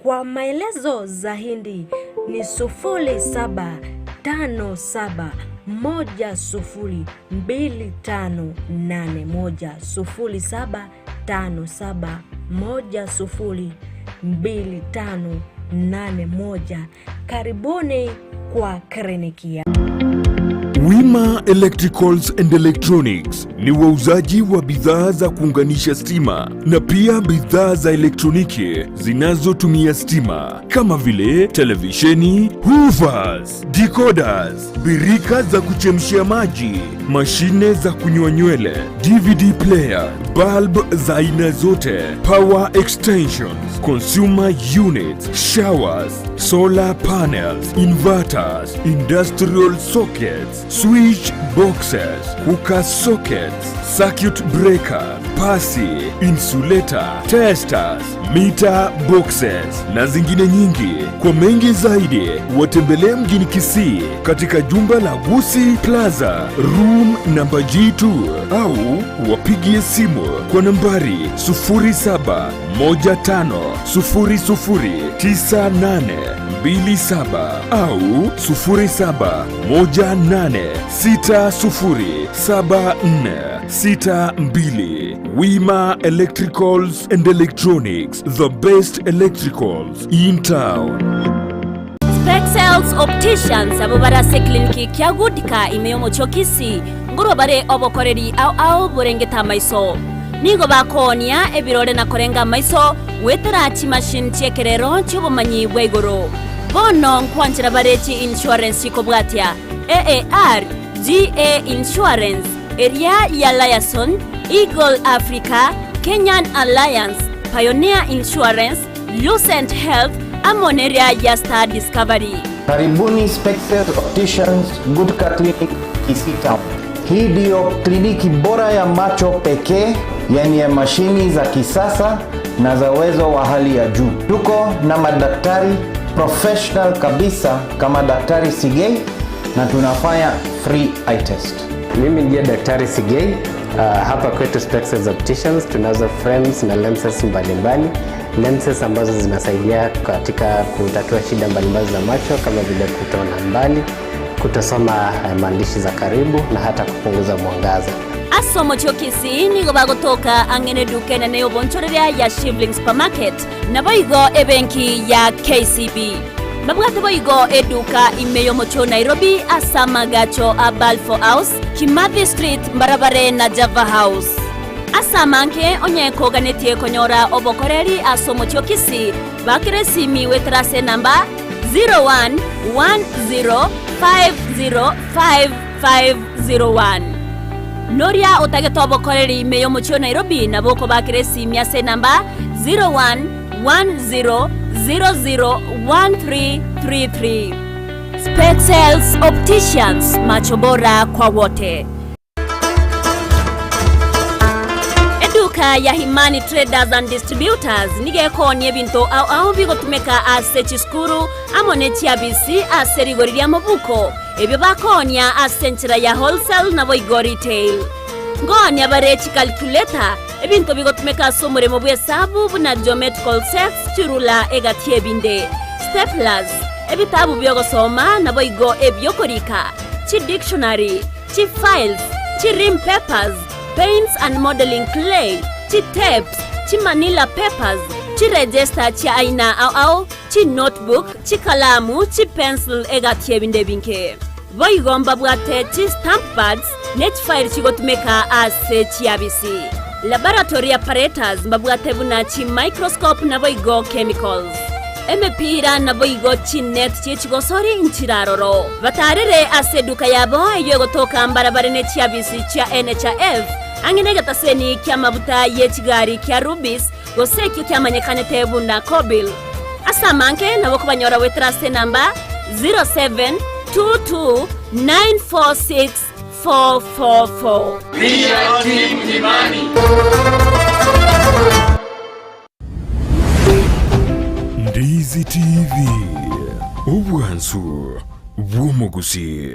Kwa maelezo zaidi ni 0757 10 2581, 0757 10 2581. Karibuni kwa kliniki ya Wima Electricals and Electronics ni wauzaji wa bidhaa za kuunganisha stima na pia bidhaa za elektroniki zinazotumia stima kama vile televisheni, hoovers, decoders, birika za kuchemshia maji, mashine za kunyoa nywele, DVD player, bulb za aina zote, power extensions, consumer units, showers, solar panels, inverters, industrial sockets, switch boxes, cooker sockets, circuit breaker, pasi, insulator, testers, meter boxes na zingine nyingi. Kwa mengi zaidi, watembelee mjini Kisii katika jumba la Gusi Plaza, room number G2, au wapigie simu kwa nambari 0715009827 au 0718607462. Wima Electricals and Electronics, the best electricals in town. Spexels Opticians abo barase kliniki kya Gudika imeyomo chokisi nguro bare obokoreri au au burengeta maiso nigo bakonia ebirore na korenga maiso wetera chi machine chekerero chubumanyi bwaigoro bono nkwanchira barechi insurance ikobwatia AAR GA Insurance area ya Liaison, Eagle Africa, Kenyan Alliance, Pioneer Insurance, Lucent Health amoneria ya Star Discovery. Karibuni Spexels Opticians Gudika Clinic Kisii Town. Hii ndiyo kliniki bora ya macho pekee yenye mashini za kisasa na za uwezo wa hali ya juu. Tuko na madaktari professional kabisa kama Daktari Sigei na tunafanya free eye test. Mimi ndiye Daktari Sigei. Hapa kwetu Spexels Opticians tunazo frames na lenses mbalimbali. Lenses ambazo zinasaidia katika kutatua shida mbalimbali za macho kama vile kutoona mbali, kutosoma maandishi za karibu na hata kupunguza mwangaza. Asomo chokisi nigo bagotoka angene duke na neyo bonchoreria ya Shivling Supermarket na boigo ebenki ya KCB. Mabwate boigo eduka imeyo mocho Nairobi asamagacho a Balfour House, Kimathi Street, Mbarabare na Java House. Asamanke onye koganetie konyora obokoreri asomo chokisi bakire simi wetrase namba 0110505501. Noria otagete obokoreri imeyo mocho Nairobi na boko bakire simi ase namba 0110001333. Spexels Opticians, macho bora kwa wote. Eduka ya Himani Traders and Distributors nigekonie binto au au bigotumeka ase chiskuru amone chiabisi ase rigori ria mobuko ebyo bakonia ase nchera ya wholesale na boigo retail. Ngonia bare calculator ebinto bigotumeka ase omoremo bw'esabu buna geometrical sets chirula egati ebinde staplers ebitabu byogosoma na boigo ebyokorika chi dictionary chi files chi rim papers Paints and modeling clay, chi tapes, chi manila papers, chi register chi aina au au, chi notebook, chi kalamu, chi pencil egatie binde binke. Boigomba bwate chi stamp pads, net file chigotumeka ase chiabisi. Laboratory apparatus mbabwate buna chi microscope na boigo chemicals. Emepira na boigo chi net chichigosori nchiraroro. Batarere ase duka yabo eyo gotoka mbarabare ne chiabisi chia NHIF. Angine gataseni kya mabuta ye chigari kya Rubis gose kyo kyamanyekane tebu na Kobil. Asamanke nabo kubanyora wetrase namba 0722946444. We are Team Imani. Ndizi TV obwansu bw'omuguzi.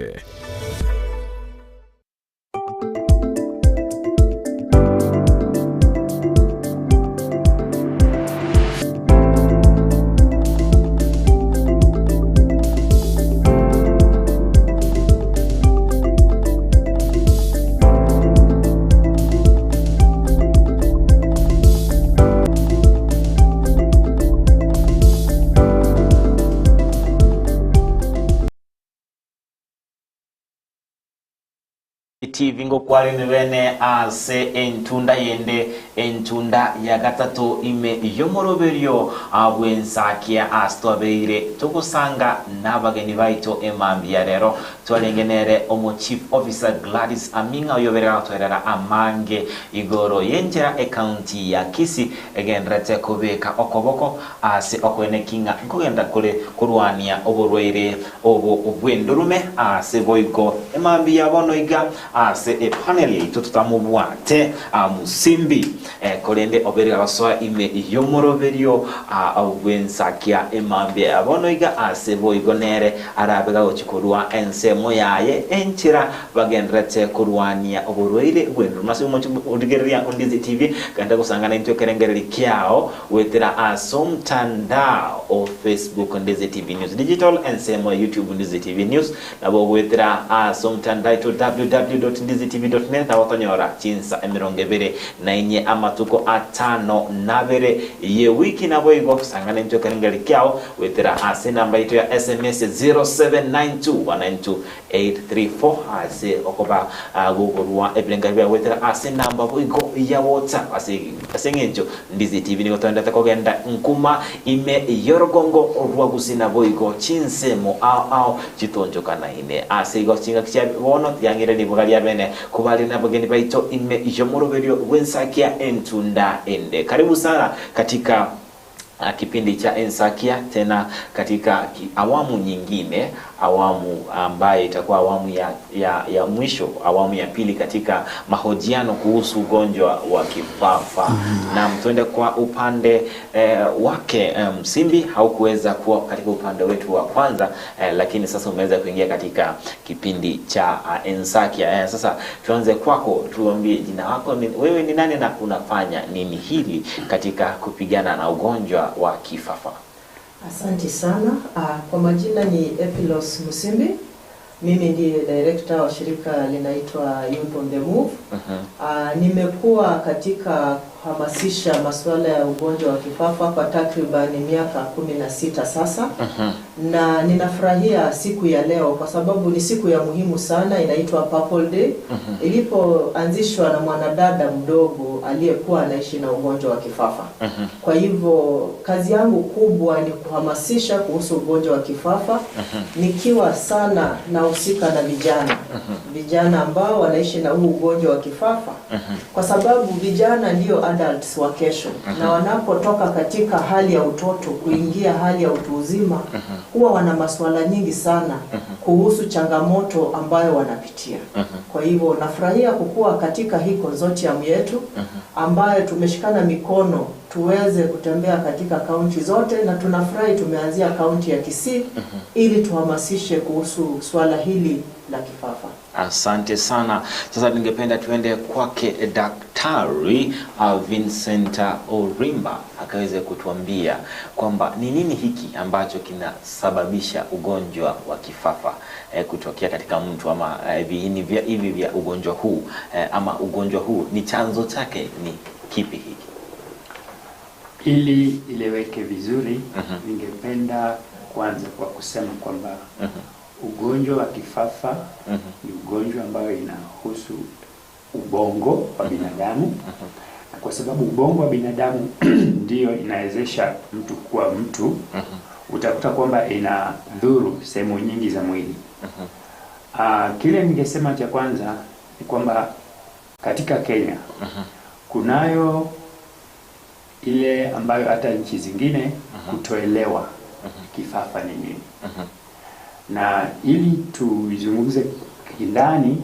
TV ngokwali nibene ase entunda yende entunda ya gatatu ime yomoroberio abwensakia astwabeire tugusanga nabageni baito emambi ya rero twalengenere omo Chief Officer Gladys Aminga oyoberera twerera amange igoro yenjera e county ya Kisii egenrete kubeka okoboko ase okwenekinga nkogenda kule kurwania oborwaire obo obwendurume ase boigo emambi ya bono iga ase e panel yaito tutamubwate musimbi kolende oberera basoa ime yomoroberio obwensakia emambi ya bono iga ase boigo nere arabega gochikorwa ensemo yaye enchira bagenrete kurwania oborwaire bwendurume ase omochigereria Ndizi TV kanda kusangana intwe kerengereri kiao wetera aso mtandao o Facebook Ndizi TV News Digital ensemo YouTube Ndizi TV News nabo wetera aso mtandao to www.ndizitv.net na watonyora chinsa emirongo ebere na inye amatuko atano nabere ye wiki nabo igo kusangana intwe kerengereri kiao wetera ase namba ito ya SMS 0792192834 ase okoba gugurwa ebirenga wetera ase namba boigo ya WhatsApp ase asengenjo Ndizi TV niko twendete kogenda nkuma ime yorogongo rwagusina boigo chinsemo ao ao chitonjokana ine ase igo chinga kia bono yangire libuga lya bene kubali na bageni baito ime yomoroberio wensakia entunda ende. Karibu sana katika kipindi cha Ensakia tena katika awamu nyingine, awamu ambaye itakuwa awamu ya mwisho, awamu ya pili katika mahojiano kuhusu ugonjwa wa kifafa. Na mtuende kwa upande wake Msimbi haukuweza kuwa katika upande wetu wa kwanza, lakini sasa umeweza kuingia katika kipindi cha Ensakia. Sasa tuanze kwako, tuambie jina lako, wewe ni nani na unafanya nini hili katika kupigana na ugonjwa wa kifafa? Asante sana. Kwa majina ni Epilos Musimbi. Mimi ndiye director wa shirika linaitwa Youth on the Move. Nimekuwa katika kuhamasisha masuala ya ugonjwa wa kifafa kwa takriban miaka 16 sasa. Na ninafurahia siku ya leo kwa sababu ni siku ya muhimu sana, inaitwa Purple Day. Ilipoanzishwa na mwanadada mdogo aliyekuwa anaishi na ugonjwa wa kifafa. Kwa hivyo kazi yangu kubwa ni kuhamasisha kuhusu ugonjwa wa kifafa, nikiwa sana nahusika na vijana. Vijana ambao wanaishi na huu ugonjwa wa kifafa. Kwa sababu vijana ndio adults wa kesho. Na wanapotoka katika hali ya utoto kuingia hali ya utu uzima, huwa wana masuala nyingi sana kuhusu changamoto ambayo wanapitia. Kwa hivyo nafurahia kukua katika hii consortium yetu ambayo tumeshikana mikono tuweze kutembea katika kaunti zote, na tunafurahi tumeanzia kaunti ya Kisii ili tuhamasishe kuhusu swala hili la kifafa. Asante sana. Sasa ningependa tuende kwake Daktari Vincent Orimba akaweze kutuambia kwamba ni nini hiki ambacho kinasababisha ugonjwa wa kifafa kutokea katika mtu, ama viini vya hivi vya ugonjwa huu, ama ugonjwa huu ni chanzo chake ni kipi hiki? Ili ileweke vizuri, ningependa kwanza kwa kusema kwamba ugonjwa wa kifafa ni ugonjwa ambayo inahusu ubongo wa binadamu. Na kwa sababu ubongo wa binadamu ndiyo inawezesha mtu kuwa mtu, utakuta kwamba inadhuru sehemu nyingi za mwili. Kile ningesema cha kwanza ni kwamba katika Kenya kunayo ile ambayo hata nchi zingine kutoelewa kifafa ni nini. Na ili tuizungumze kindani,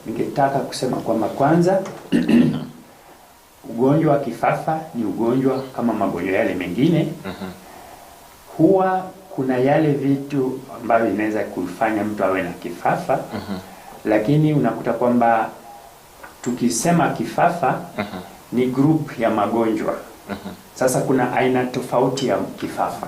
ningetaka kusema kwamba kwanza ugonjwa wa kifafa ni ugonjwa kama magonjwa yale mengine. Huwa kuna yale vitu ambavyo inaweza kufanya mtu awe na kifafa, lakini unakuta kwamba tukisema kifafa ni group ya magonjwa. Sasa kuna aina tofauti ya kifafa.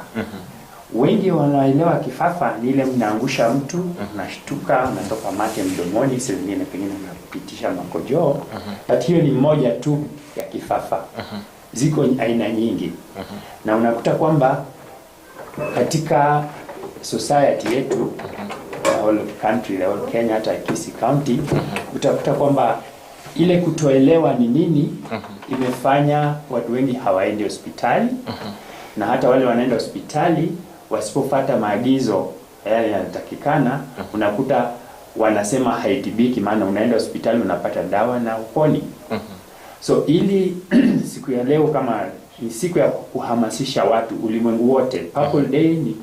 Wengi wanaelewa kifafa ni ile mnaangusha mtu, unashtuka, unatoka mate mdomoni, saa zingine pengine unapitisha makojoo. But hiyo ni moja tu ya kifafa. Ziko aina nyingi. Na unakuta kwamba katika society yetu, the whole country, the whole Kenya, hata Kisii County, utakuta kwamba ile kutoelewa ni nini imefanya watu wengi hawaendi hospitali. Na hata wale wanaenda hospitali wasipofuata maagizo yale yanatakikana, unakuta wanasema haitibiki, maana unaenda hospitali unapata dawa na uponi. So ili siku ya leo kama ni siku ya kuhamasisha watu ulimwengu wote, Purple Day ni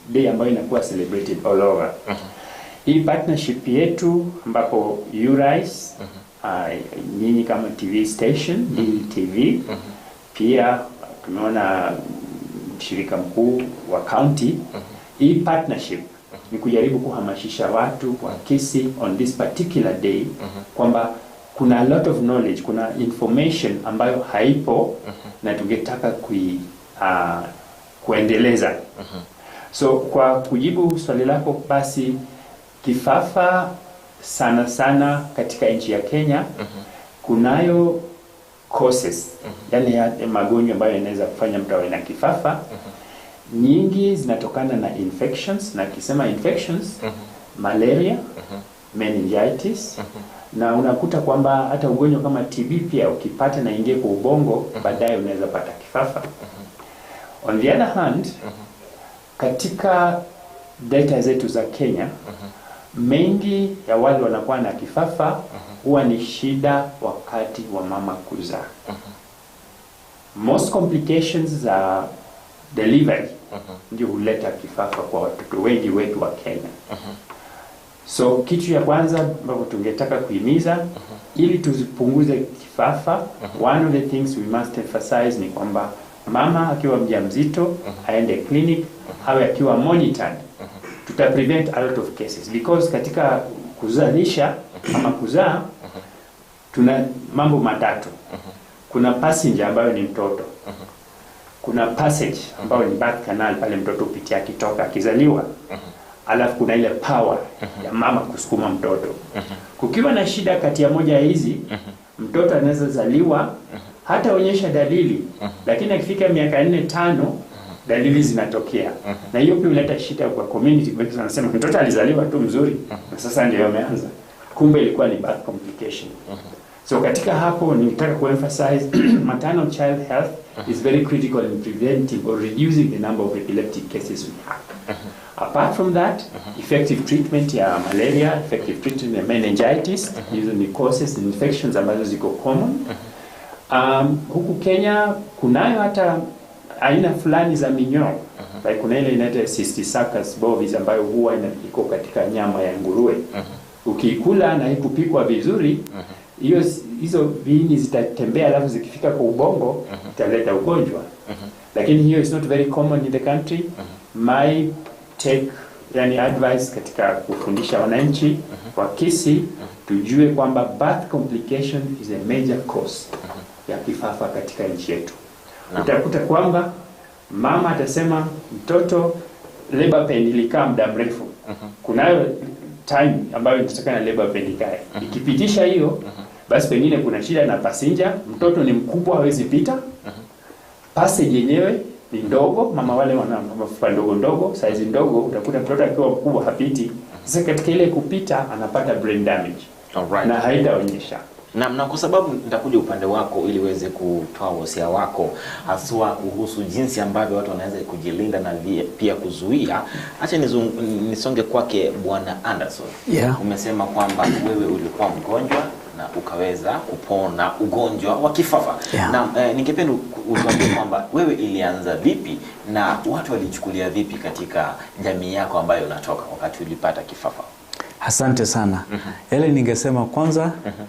day ambayo inakuwa celebrated all over. Hii partnership yetu ambapo URISE, nyinyi kama TV station, DTV, pia tumeona mshirika mkuu wa county. Hii partnership ni kujaribu kuhamasisha watu wa Kisii on this particular day kwamba kuna a lot of knowledge, kuna information ambayo haipo na tungetaka kuendeleza. So kwa kujibu swali lako, basi kifafa sana sana katika nchi ya Kenya kunayo causes, yani magonjwa ambayo yanaweza kufanya mtu awe na kifafa. Nyingi zinatokana na infections, na kisema infections, malaria, meningitis, na unakuta kwamba hata ugonjwa kama TB pia ukipata na ingie kwa ubongo, baadaye unaweza pata kifafa. On the other hand, katika data zetu za Kenya, mengi ya wale wanakuwa na kifafa huwa ni shida wakati wa mama kuzaa. Most complications za delivery ndio huleta kifafa kwa watoto wengi wetu wa Kenya. So kitu ya kwanza ambapo tungetaka kuhimiza ili tuzipunguze kifafa, one of the things we must emphasize ni kwamba mama akiwa mjamzito aende clinic, awe akiwa monitored. Tuta prevent a lot of cases, because katika kuzalisha ama kuzaa tuna mambo matatu. Kuna passenger ambayo ni mtoto. Kuna passage ambayo ni birth canal, pale mtoto hupitia akitoka akizaliwa. Alafu kuna ile power ya mama kusukuma mtoto. Kukiwa na shida kati ya moja hizi, mtoto anaweza zaliwa hata onyesha dalili, lakini akifika miaka 4-5 dalili zinatokea. Na hiyo pia huleta shida kwa community, kwa sababu wanasema mtoto alizaliwa tu mzuri na sasa ndio ameanza. Kumbe ilikuwa ni birth complication. So katika hapo nilitaka kuemphasize maternal child health is very critical in preventing or reducing the number of epileptic cases we have. Apart from that, effective treatment ya malaria, effective treatment ya meningitis, hizo ni causes infections ambazo ziko common. Huku Kenya kunayo hata aina fulani za minyoo. Like kuna ile inaitwa Cysticercus bovis ambayo huwa iko katika nyama ya nguruwe. Ukiikula na ikupikwa vizuri, hizo viini zitatembea, alafu zikifika kwa ubongo italeta ugonjwa. Lakini hiyo is not very common in the country. My take yani advice katika kufundisha wananchi wa Kisii, tujue kwamba birth complication is a major cause ya kifafa katika nchi yetu. Utakuta kwamba mama atasema mtoto labor pain ilikaa muda mrefu. Kunayo time ambayo inatakana labor pain ikae. Ikipitisha hiyo, basi pengine kuna shida na passenger, mtoto ni mkubwa hawezi pita. Passage yenyewe ni ndogo, mama wale wana mafupa ndogo ndogo, size ndogo, utakuta mtoto akiwa mkubwa hapiti. Sasa katika ile kupita anapata brain damage. Alright. Na haitaonyesha. Na kwa sababu nitakuja upande wako ili uweze kutoa wosia wako haswa kuhusu jinsi ambavyo watu wanaweza kujilinda na pia kuzuia. Acha nisonge kwake Bwana Anderson. Yeah. Umesema kwamba wewe ulikuwa mgonjwa na ukaweza kupona ugonjwa wa kifafa. Yeah. Na ningependa utuambie kwamba wewe ilianza vipi na watu walichukulia vipi katika jamii yako ambayo unatoka wakati ulipata kifafa? Asante sana. Yale ningesema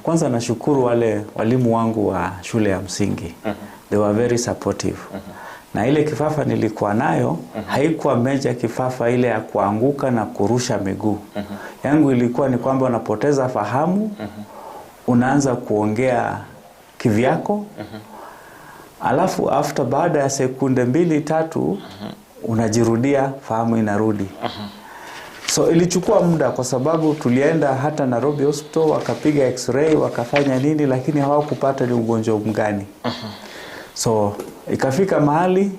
kwanza nashukuru wale walimu wangu wa shule ya msingi. They were very supportive. Na ile kifafa nilikuwa nayo haikuwa meja kifafa ile ya kuanguka na kurusha miguu. Yangu ilikuwa ni kwamba unapoteza fahamu, unaanza kuongea kivyako. Alafu after baada ya sekunde 2-3 unajirudia, fahamu inarudi. So ilichukua muda kwa sababu tulienda hata Nairobi Hospital, wakapiga x-ray, wakafanya nini, lakini hawakupata ni ugonjwa mgani. So ikafika mahali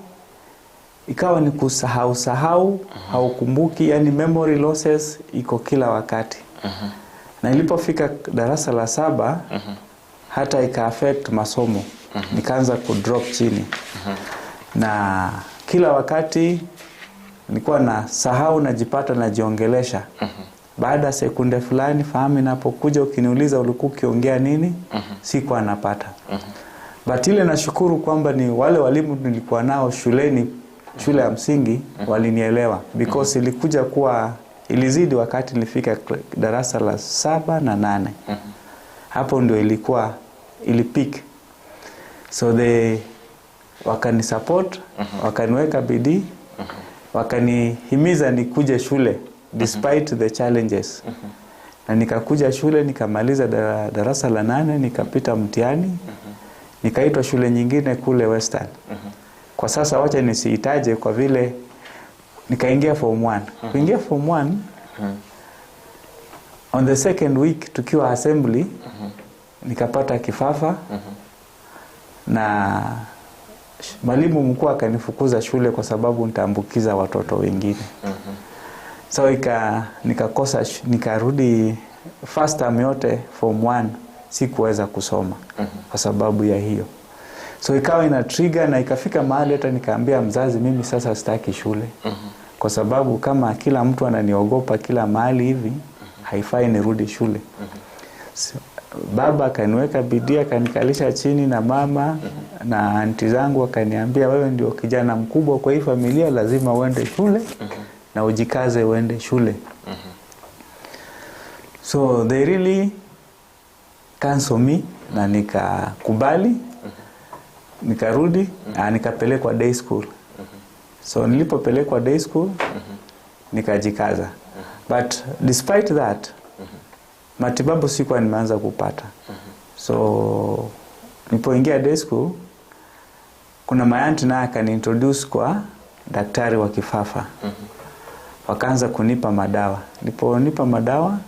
ikawa ni kusahau sahau, haukumbuki, yani memory losses iko kila wakati. Na ilipofika darasa la 7 hata ika affect masomo. Nikaanza kudrop chini. Na kila wakati nilikuwa na sahau, najipata najiongelesha. Baada sekunde fulani fahamu inapokuja ukiniuliza ulikuwa ukiongea nini, sikuwa napata. But ile nashukuru kwamba ni wale walimu nilikuwa nao shuleni, shule ya msingi, walinielewa because ilikuja kuwa ilizidi wakati nilifika darasa la 7 na 8. Hapo ndio ilikuwa ilipik. So they wakanisupport, wakaniweka bidii, wakanihimiza nikuje shule despite the challenges. Na nikakuja shule, nikamaliza darasa la 8, nikapita mtihani, nikaitwa shule nyingine kule Western. Kwa sasa wacha nisiitaje kwa vile nikaingia form 1. Kuingia form 1, on the second week tukiwa assembly, nikapata kifafa. Na mwalimu mkuu akanifukuza shule kwa sababu nitaambukiza watoto wengine. So nikakosa, nikarudi first term yote form 1 sikuweza kusoma kwa sababu ya hiyo. So ikawa ina trigger na ikafika mahali hata nikaambia mzazi mimi sasa sitaki shule. Kwa sababu kama kila mtu ananiogopa kila mahali hivi, haifai nirudi shule. So, baba akaniweka bidii, akanikalisha chini na mama na anti zangu, akaniambia wewe ndio kijana mkubwa kwa hii familia, lazima uende shule na ujikaze uende shule. So they really cancel me na nikakubali, nikarudi na nikapelekwa day school. So nilipopelekwa day school nikajikaza. But despite that, matibabu sikuwa nimeanza kupata. So nilipoingia day school, kuna my aunt naye akaniintroduce kwa daktari wa kifafa. Wakaanza kunipa madawa. Niliponipa madawa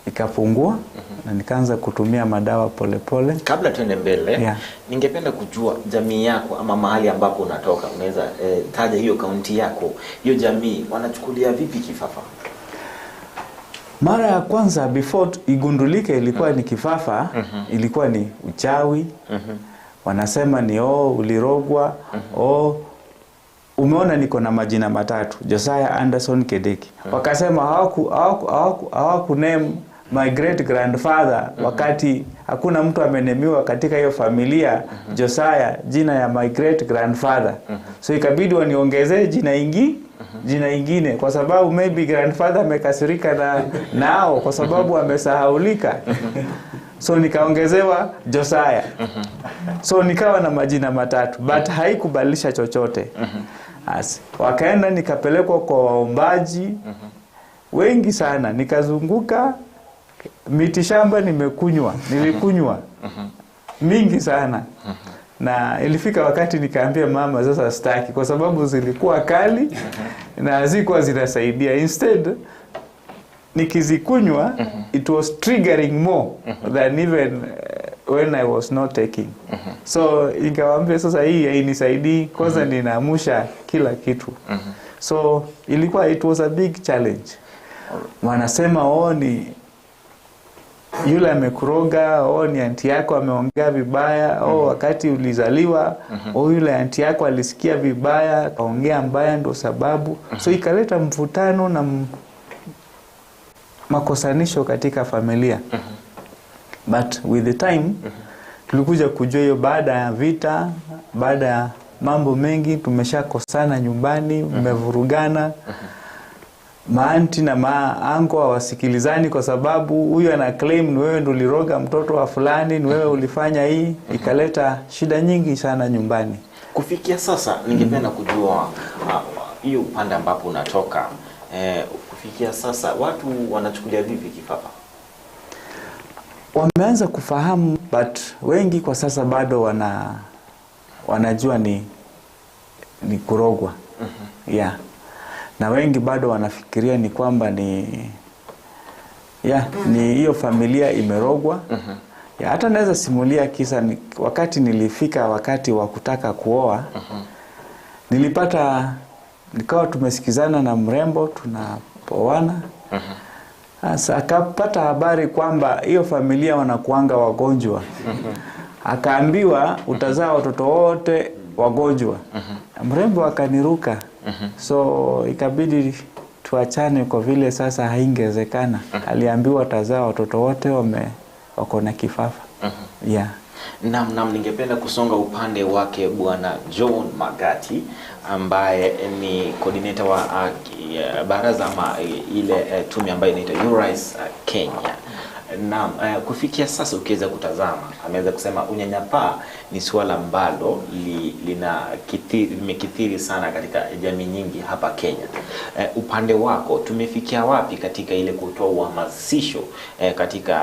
ikapungua na nikaanza kutumia madawa polepole. Kabla tuende mbele, ningependa kujua jamii yako ama mahali ambapo unatoka, unaweza taja hiyo kaunti yako, hiyo jamii wanachukulia vipi kifafa? Mara ya kwanza before igundulike ilikuwa ni kifafa, ilikuwa ni uchawi. Wanasema ni ulirogwa, umeona niko na majina matatu, Josiah Anderson Kedeki. Wakasema hawaku name my great grandfather wakati hakuna mtu amenemiwa katika hiyo familia Josiah, jina ya my great grandfather. So ikabidi waniongezee jina ingine kwa sababu maybe grandfather amekasirika na nao kwa sababu amesahaulika. So nikaongezewa Josiah. So nikawa na majina matatu, but haikubadilisha chochote. As, wakaenda nikapelekwa kwa waombaji wengi sana, nikazunguka mitishamba, nimekunywa, nilikunywa mingi sana. Na ilifika wakati nikaambia mama sasa sitaki, kwa sababu zilikuwa kali na hazikuwa zinasaidia. Instead nikizikunywa it was triggering more than even when I was not taking. So nikawaambia sasa hii hainisaidii, kwanza ninaamusha kila kitu. So ilikuwa, it was a big challenge. Wanasema oh, ni yule amekuroga, oh, ni anti yako ameongea vibaya, oh, wakati ulizaliwa, oh, yule anti yako alisikia vibaya, akaongea mbaya ndo sababu. So ikaleta mvutano na makosanisho katika familia. But with the time tulikuja kujua hiyo baada ya vita, baada ya mambo mengi, tumeshakosana nyumbani, mmevurugana. Maanti na maanko hawasikilizani kwa sababu huyu ana claim ni wewe ndo uliroga mtoto wa fulani, ni wewe ulifanya hii, ikaleta shida nyingi sana nyumbani. Kufikia sasa ningependa kujua hiyo upande ambapo unatoka, kufikia sasa watu wanachukulia vipi kifafa? Wameanza kufahamu, but wengi kwa sasa bado wanajua ni kurogwa. Yeah. Na wengi bado wanafikiria ni kwamba ni ni hiyo familia imerogwa. Ya, hata naweza simulia kisa ni, wakati nilifika wakati wa kutaka kuoa, nilipata nikawa tumesikizana na mrembo tunapoana. Sasa akapata habari kwamba hiyo familia wanakuanga wagonjwa. Akaambiwa utazaa watoto wote wagonjwa. Mrembo akaniruka. So ikabidi tuachane kwa vile sasa haingewezekana. Aliambiwa atazaa watoto wote wako na kifafa. Yeah. Naam, ningependa kusonga upande wake Bwana John Magati ambaye ni coordinator wa baraza ama ile tume ambayo inaitwa URISE Kenya. Naam, kufikia sasa ukiweza kutazama, ameweza kusema unyanyapaa ni suala ambalo limekithiri sana katika jamii nyingi hapa Kenya. Upande wako tumefikia wapi katika ile kutoa uhamasisho katika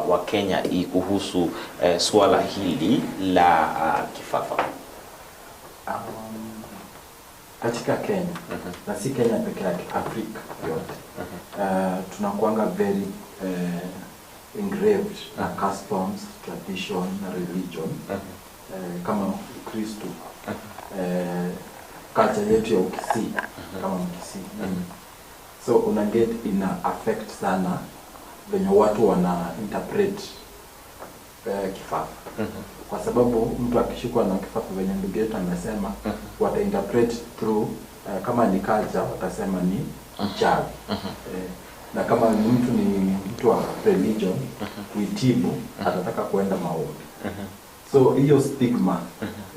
wa Kenya kuhusu suala hili la kifafa? Katika Kenya, na si Kenya peke yake, Afrika yote, tunakuanga very engraved na customs, tradition na religion. Kama Ukristo, culture yetu ya Ukisii, kama Mkisii. So una get ina affect sana venye watu wana interpret kifafa. Kwa sababu mtu akishikwa na kifafa venye ndugu yetu amesema, wata interpret through kama ni culture watasema ni mchawi. Na kama mtu ni mtu wa religion kuitibu atataka kuenda maombi. So hiyo stigma,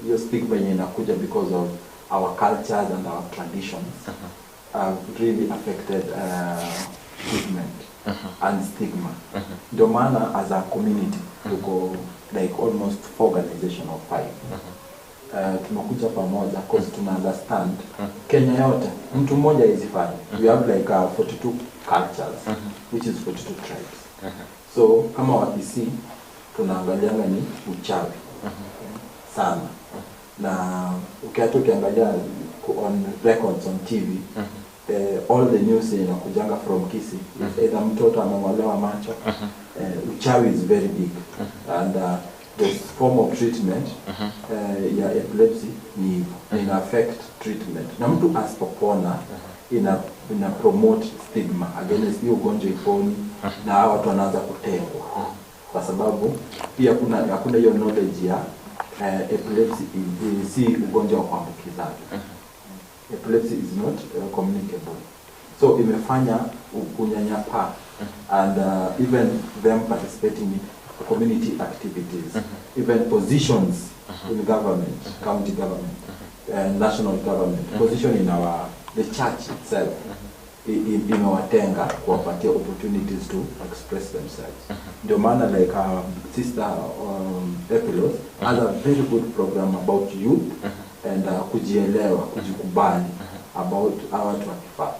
hiyo stigma yenye inakuja because of our cultures and our traditions have really affected treatment and stigma. Ndio maana as a community tuko like almost 4 organization or 5. Tumekuja pamoja cause tuna understand Kenya yote mtu mmoja hawezi. We have like 42 cultures, which is 42 tribes. So kama Wakisii tunaangalianga ni uchawi sana. Na ukiacha ukiangalia on records on TV, all the news inakujanga from Kisii, either mtoto ameng'olewa macho, uchawi is very big. And the form of treatment ya epilepsy ni ina affect treatment. Na mtu asipopona ina promote stigma against hiyo ugonjwa iponi, na hawa watu wanaanza kutengwa. Kwa sababu pia hakuna hiyo knowledge ya epilepsy si ugonjwa wa kuambukizana. Epilepsy is not communicable. So imefanya unyanyapaa and even them participating in community activities, even positions in government, county government, national government, position in the church itself, imewatenga kuwapatia opportunities to express themselves. Ndio maana like sister Epilos has a very good program about youth and kujielewa, kujikubali about watu wa kifafa.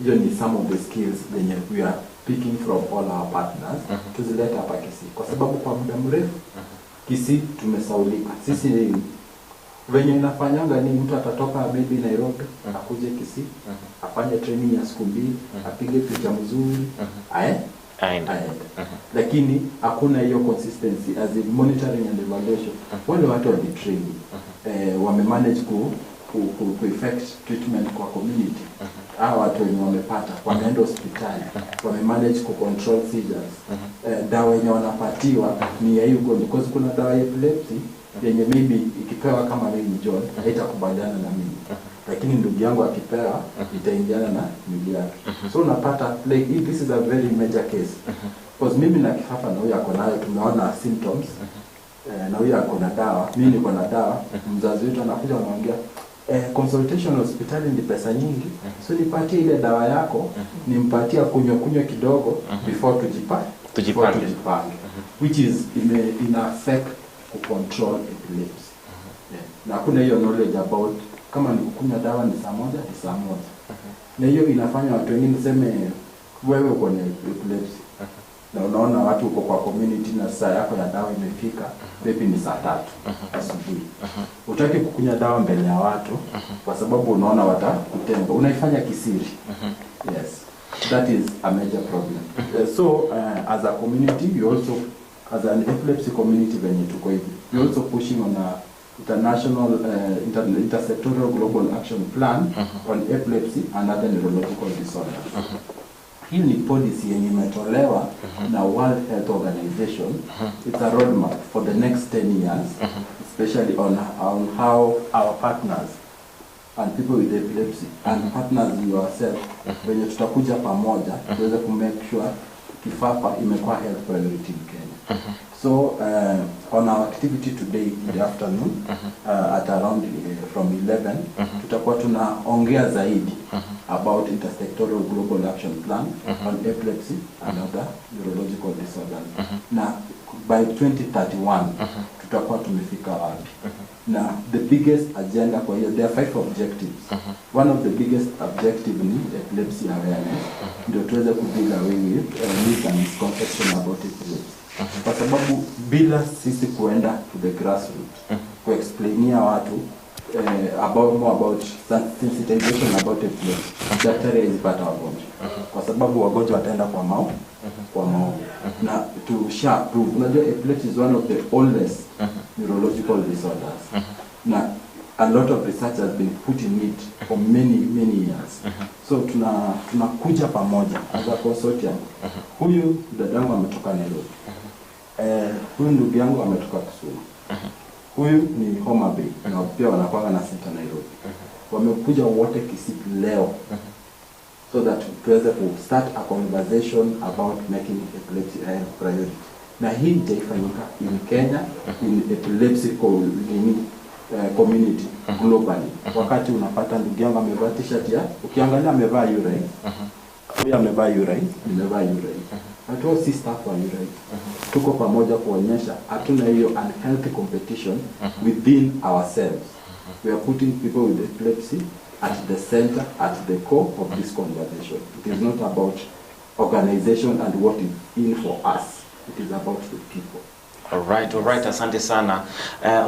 Hiyo ni some of the skills zenye we are picking from all our partners tuzileta hapa Kisii, kwa sababu kwa muda mrefu Kisii tumesaulika. Sisi venye inafanyanga ni mtu atatoka maybe Nairobi akuje Kisii afanye training ya siku 2 apige picha mzuri aende. Lakini hakuna hiyo consistency as in monitoring and evaluation. Wale watu walitrain wamemanage ku effect treatment kwa community. Hawa watu wenye wamepata wameenda hospitali wamemanage ku control seizures. Dawa yenye wanapatiwa ni ya hiyo ugonjwa, because kuna dawa ya epilepsy yenye maybe ikipewa kama mimi John haitakubaliana na mimi, lakini ndugu yangu akipewa itaingiana na mwili yake. So unapata like this is a very major case, because mimi na kifafa na huyu ako nayo, tumeona symptoms na huyu ako na dawa, mimi niko na dawa, mzazi wetu anakuja anaongea consultation hospitali ni pesa nyingi, so nipatie ile dawa yako, nimpatie kunywa kidogo before tujipange, which is ina affect ku control epilepsy. Na kuna hiyo knowledge about kama ni kukunywa dawa ni saa 1 ni saa 1. Na hiyo inafanya watu wengine seme wewe uko na epilepsy na unaona watu uko kwa community na saa yako ya dawa imefika maybe ni saa 3 asubuhi. Utaki kukunywa dawa mbele ya watu kwa sababu unaona watakutenga. Unaifanya kisiri. Yes. That is a major problem. So as a community we also, as an epilepsy community venye tuko hivi, we also pushing on a international intersectoral global action plan on epilepsy and other neurological disorders. Hii ni policy yenye imetolewa na World Health Organization. It's a roadmap for the next 10 years, especially on how our partners and people with epilepsy and partners yourself wenye tutakuja pamoja tuweze ku make sure kifafa imekuwa health priority in Kenya. So on our activity today in the afternoon at around from 11 tutakuwa tunaongea zaidi about intersectoral global action plan on epilepsy and other neurological disorders. Na by 2031 tutakuwa tumefika wapi? Na the biggest agenda kwa hiyo, there are 5 objectives. One of the biggest objective ni epilepsy awareness, ndio tuweze ku deal away with myths and misconception about epilepsy. Kwa sababu bila sisi kuenda to the grassroots kuexplainia watu about more about sensitization about epilepsy, daktari hawezi pata wagonjwa, kwa sababu wagonjwa wataenda kwa mao kwa maombi. Na tusha prove, unajua epilepsy is one of the oldest neurological disorders, na a lot of research has been put in it for many many years. So tunakuja pamoja as a consortium. Huyu dadangu ametoka Nairobi, huyu ndugu yangu ametoka Kisumu, huyu ni Homa Bay na pia wanakuwa na center Nairobi. Wamekuja wote Kisii leo so that tuweze ku start a conversation about making epilepsy a priority. Na hii itaifanyika in Kenya, in epilepsy community globally. Wakati unapata ndugu yangu amevaa t-shirt ya, ukiangalia amevaa URI, huyu amevaa URI, nimevaa URI. Hatu si staff wa URI. Tuko pamoja kuonyesha hatuna hiyo unhealthy competition within ourselves. We are putting people with epilepsy at the center, at the core of this conversation. It is not about organization and what is in for us. It is about the people. Alright, asante sana.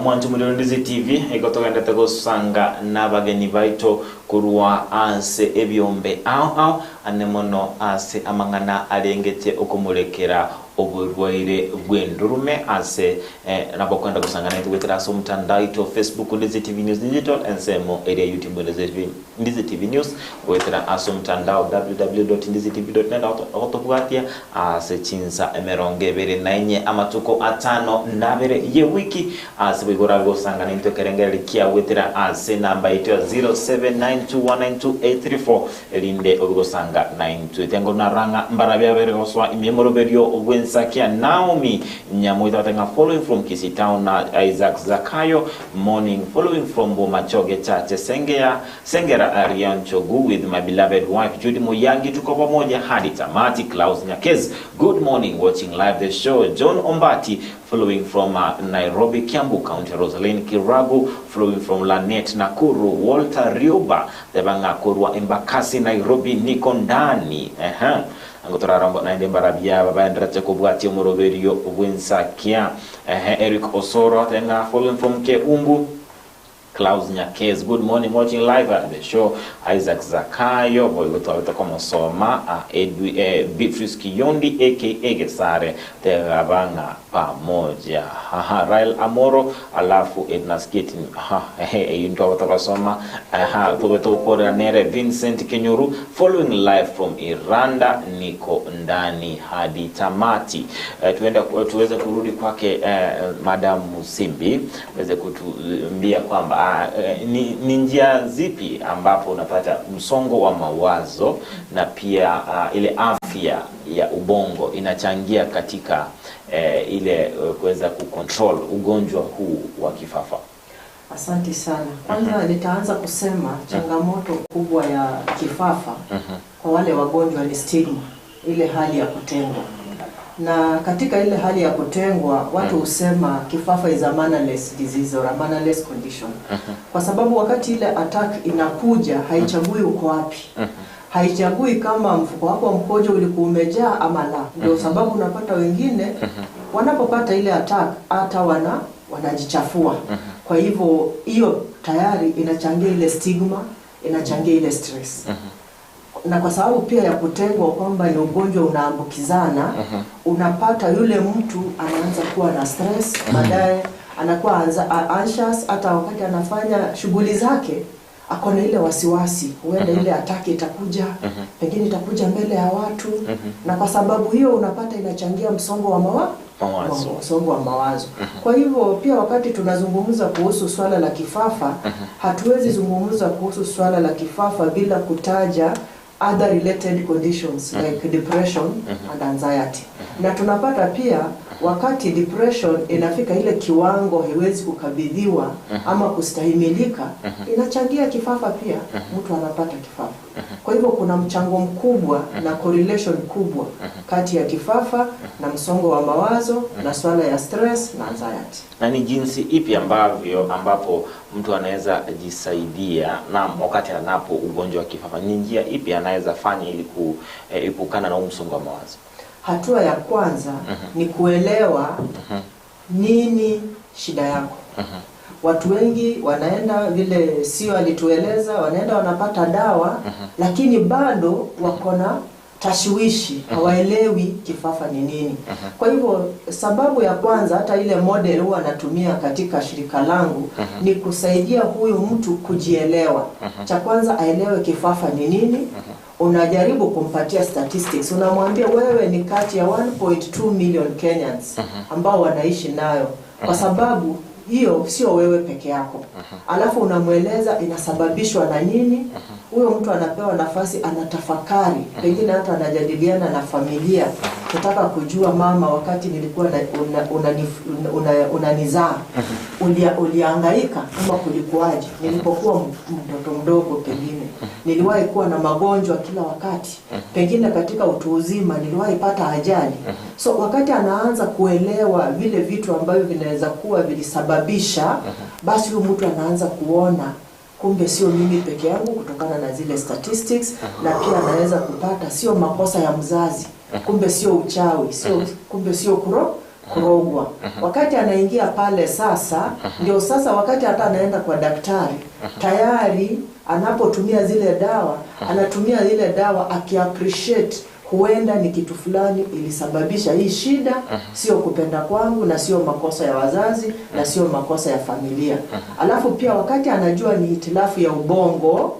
Mwantu Mulondizi TV, igotogenda gosanga n'abageni baito kurwa ase ebyombe ao anemono ase amang'ana arengete okumurekera oburwaire bw'endurume ase nabokwenda gusanga naitwe gwetera ase omutandao ito Facebook Ndizi TV News Digital ensemo area YouTube Ndizi TV News gwetera ase omutandao www.ndizitv.net otobwatia ase chinsa emerongo ebere na enye amatuko atano nabere ye wiki ase bigora gosanga naitwe kerengeri kia gwetera ase namba ito ya 0792192834 erinde obigosanga 92 tengo naranga mbarabya bere goswa imyemoroberio. bwensakia. Naomi Nyamuita tenga following from Kisii Town na Isaac Zakayo morning following from Bomachoge Chache Sengera Arian Chogu with my beloved wife Judy Muyangi, tuko pamoja hadi tamati. Klaus Nyakez, good morning, watching live the show. John Ombati following from Nairobi, Kiambu County. Rosaline Kiragu following from Lanet, Nakuru. Walter Rioba Tebanga Kurwa Embakasi, Nairobi, niko ndani. Angotora naende mbarabia baba endrache kubwati omoroberio bwensakia. Eric Osoro tenga following from Keumbu. Klaus Nyakez, good morning, watching live at the show. Isaac Zakayo, boy kama Edwi Beatrice Kiyondi aka Gesare Terabanga pamoja. Rael Amoro alafu Edna Skate into watakasoma tuwe nere Vincent Kenyuru following live from Iranda, niko ndani hadi tamati. Tuweze kurudi kwake Madam Musimbi weze kutuambia kwamba ni njia zipi ambapo unapata msongo wa mawazo na pia ile afya ya ubongo inachangia katika ile kuweza kucontrol ugonjwa huu wa kifafa. Asante sana. Kwanza nitaanza kusema changamoto kubwa ya kifafa kwa wale wagonjwa ni stigma, ile hali ya kutengwa. Na katika ile hali ya kutengwa watu husema kifafa is a mannerless disease or a mannerless condition. Kwa sababu wakati ile attack inakuja haichagui uko wapi. Haichagui kama mfuko wako wa mkojo ulikuwa umejaa ama la. Ndio sababu unapata wengine wanapopata ile attack hata wanajichafua. Kwa hivyo hiyo tayari inachangia ile stigma, inachangia ile stress. Na kwa sababu pia ya kutengwa kwamba ni ugonjwa unaambukizana, unapata yule mtu anaanza kuwa na stress, baadaye anakuwa anxious, hata wakati anafanya shughuli zake akona ile wasiwasi, huenda ile ataki itakuja, pengine itakuja mbele ya watu. Na kwa sababu hiyo unapata inachangia msongo wa mawazo. Msongo wa mawazo. Kwa hivyo pia wakati tunazungumza kuhusu swala la kifafa, hatuwezi zungumza kuhusu swala la kifafa bila kutaja other related conditions like depression and anxiety. Na tunapata pia wakati depression inafika ile kiwango haiwezi kukabidhiwa ama kustahimilika, inachangia kifafa pia, mtu anapata kifafa. Kwa hivyo kuna mchango mkubwa na correlation kubwa kati ya kifafa na msongo wa mawazo na swala ya stress na anxiety. Na ni jinsi ipi ambavyo ambapo mtu anaweza jisaidia na wakati anapo ugonjwa wa kifafa, ni njia ipi anaweza fanya ili kuepukana na msongo wa mawazo? Hatua ya kwanza ni kuelewa nini shida yako. Watu wengi wanaenda vile sio alitueleza, wanaenda wanapata dawa, lakini bado wako na tashwishi, hawaelewi kifafa ni nini. Kwa hivyo sababu ya kwanza, hata ile model huwa natumia katika shirika langu, ni kusaidia huyu mtu kujielewa. Cha kwanza aelewe kifafa ni nini. Unajaribu kumpatia statistics, unamwambia wewe ni kati ya 1.2 million Kenyans ambao wanaishi nayo, kwa sababu hiyo sio wewe peke yako. Alafu unamweleza inasababishwa na nini. Huyo mtu anapewa nafasi, anatafakari, pengine hata anajadiliana na familia kutaka kujua, mama, wakati nilikuwa unanizaa ulihangaika ama kulikuwaje? Nilipokuwa mtoto mdogo pengine niliwahi kuwa na magonjwa kila wakati, pengine katika utu uzima niliwahi pata ajali. So wakati anaanza kuelewa vile vitu ambavyo vinaweza kuwa vilisababisha, basi huyu mtu anaanza kuona kumbe sio mimi peke yangu kutokana na zile statistics. Na pia anaweza kupata sio makosa ya mzazi, kumbe sio uchawi, sio kumbe sio kurogwa. Wakati anaingia pale sasa, ndio sasa wakati hata anaenda kwa daktari, tayari anapotumia zile dawa, anatumia zile dawa akiappreciate huenda ni kitu fulani ilisababisha hii shida, sio kupenda kwangu na sio makosa ya wazazi na sio makosa ya familia. Alafu pia wakati anajua ni hitilafu ya ubongo,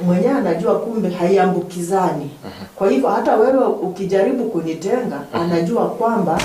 mwenyewe anajua kumbe haiambukizani. Kwa hivyo hata wewe ukijaribu kunitenga, anajua kwamba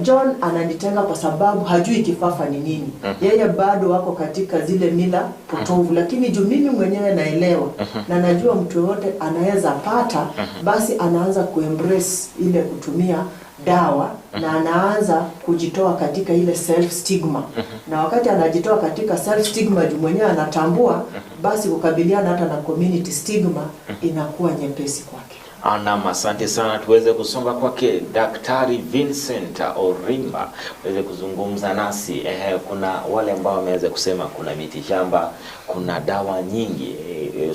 John ananitenga kwa sababu hajui kifafa ni nini. Yeye bado wako katika zile mila potovu, lakini juu mimi mwenyewe naelewa na najua mtu yote anaweza pata, basi anaanza kuembrace ile kutumia dawa na anaanza kujitoa katika ile self stigma. Na wakati anajitoa katika self stigma, juu mwenyewe anatambua, basi kukabiliana hata na community stigma inakuwa nyepesi kwake. Naam, asante sana. Tuweze kusonga kwake Daktari Vincent Orimba aweze kuzungumza nasi. Kuna wale ambao wameweza kusema kuna mitishamba, kuna dawa nyingi.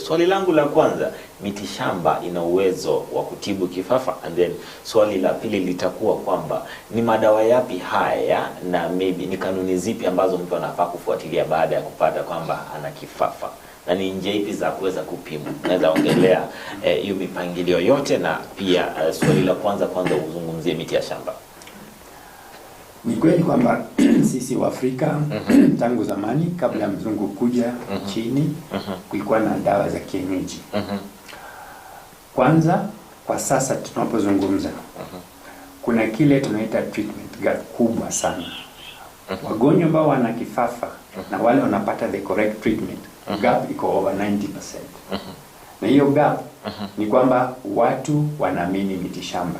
Swali langu la kwanza, mitishamba ina uwezo wa kutibu kifafa? And then swali la pili litakuwa kwamba ni madawa yapi haya na maybe ni kanuni zipi ambazo mtu anafaa kufuatilia baada ya kupata kwamba ana kifafa, na ni njia ipi za kuweza kupima. Naweza ongelea hiyo mipangilio yote, na pia swali la kwanza uzungumzie miti ya shamba. Ni kweli kwamba sisi wa Afrika tangu zamani kabla ya mzungu kuja nchini kulikuwa na dawa za kienyeji. Kwanza kwa sasa tunapozungumza kuna kile tunaita treatment gap kubwa sana. Wagonjwa ambao wana kifafa na wale wanapata the correct treatment, gap iko over 90%. Na hiyo gap ni kwamba watu wanaamini mitishamba.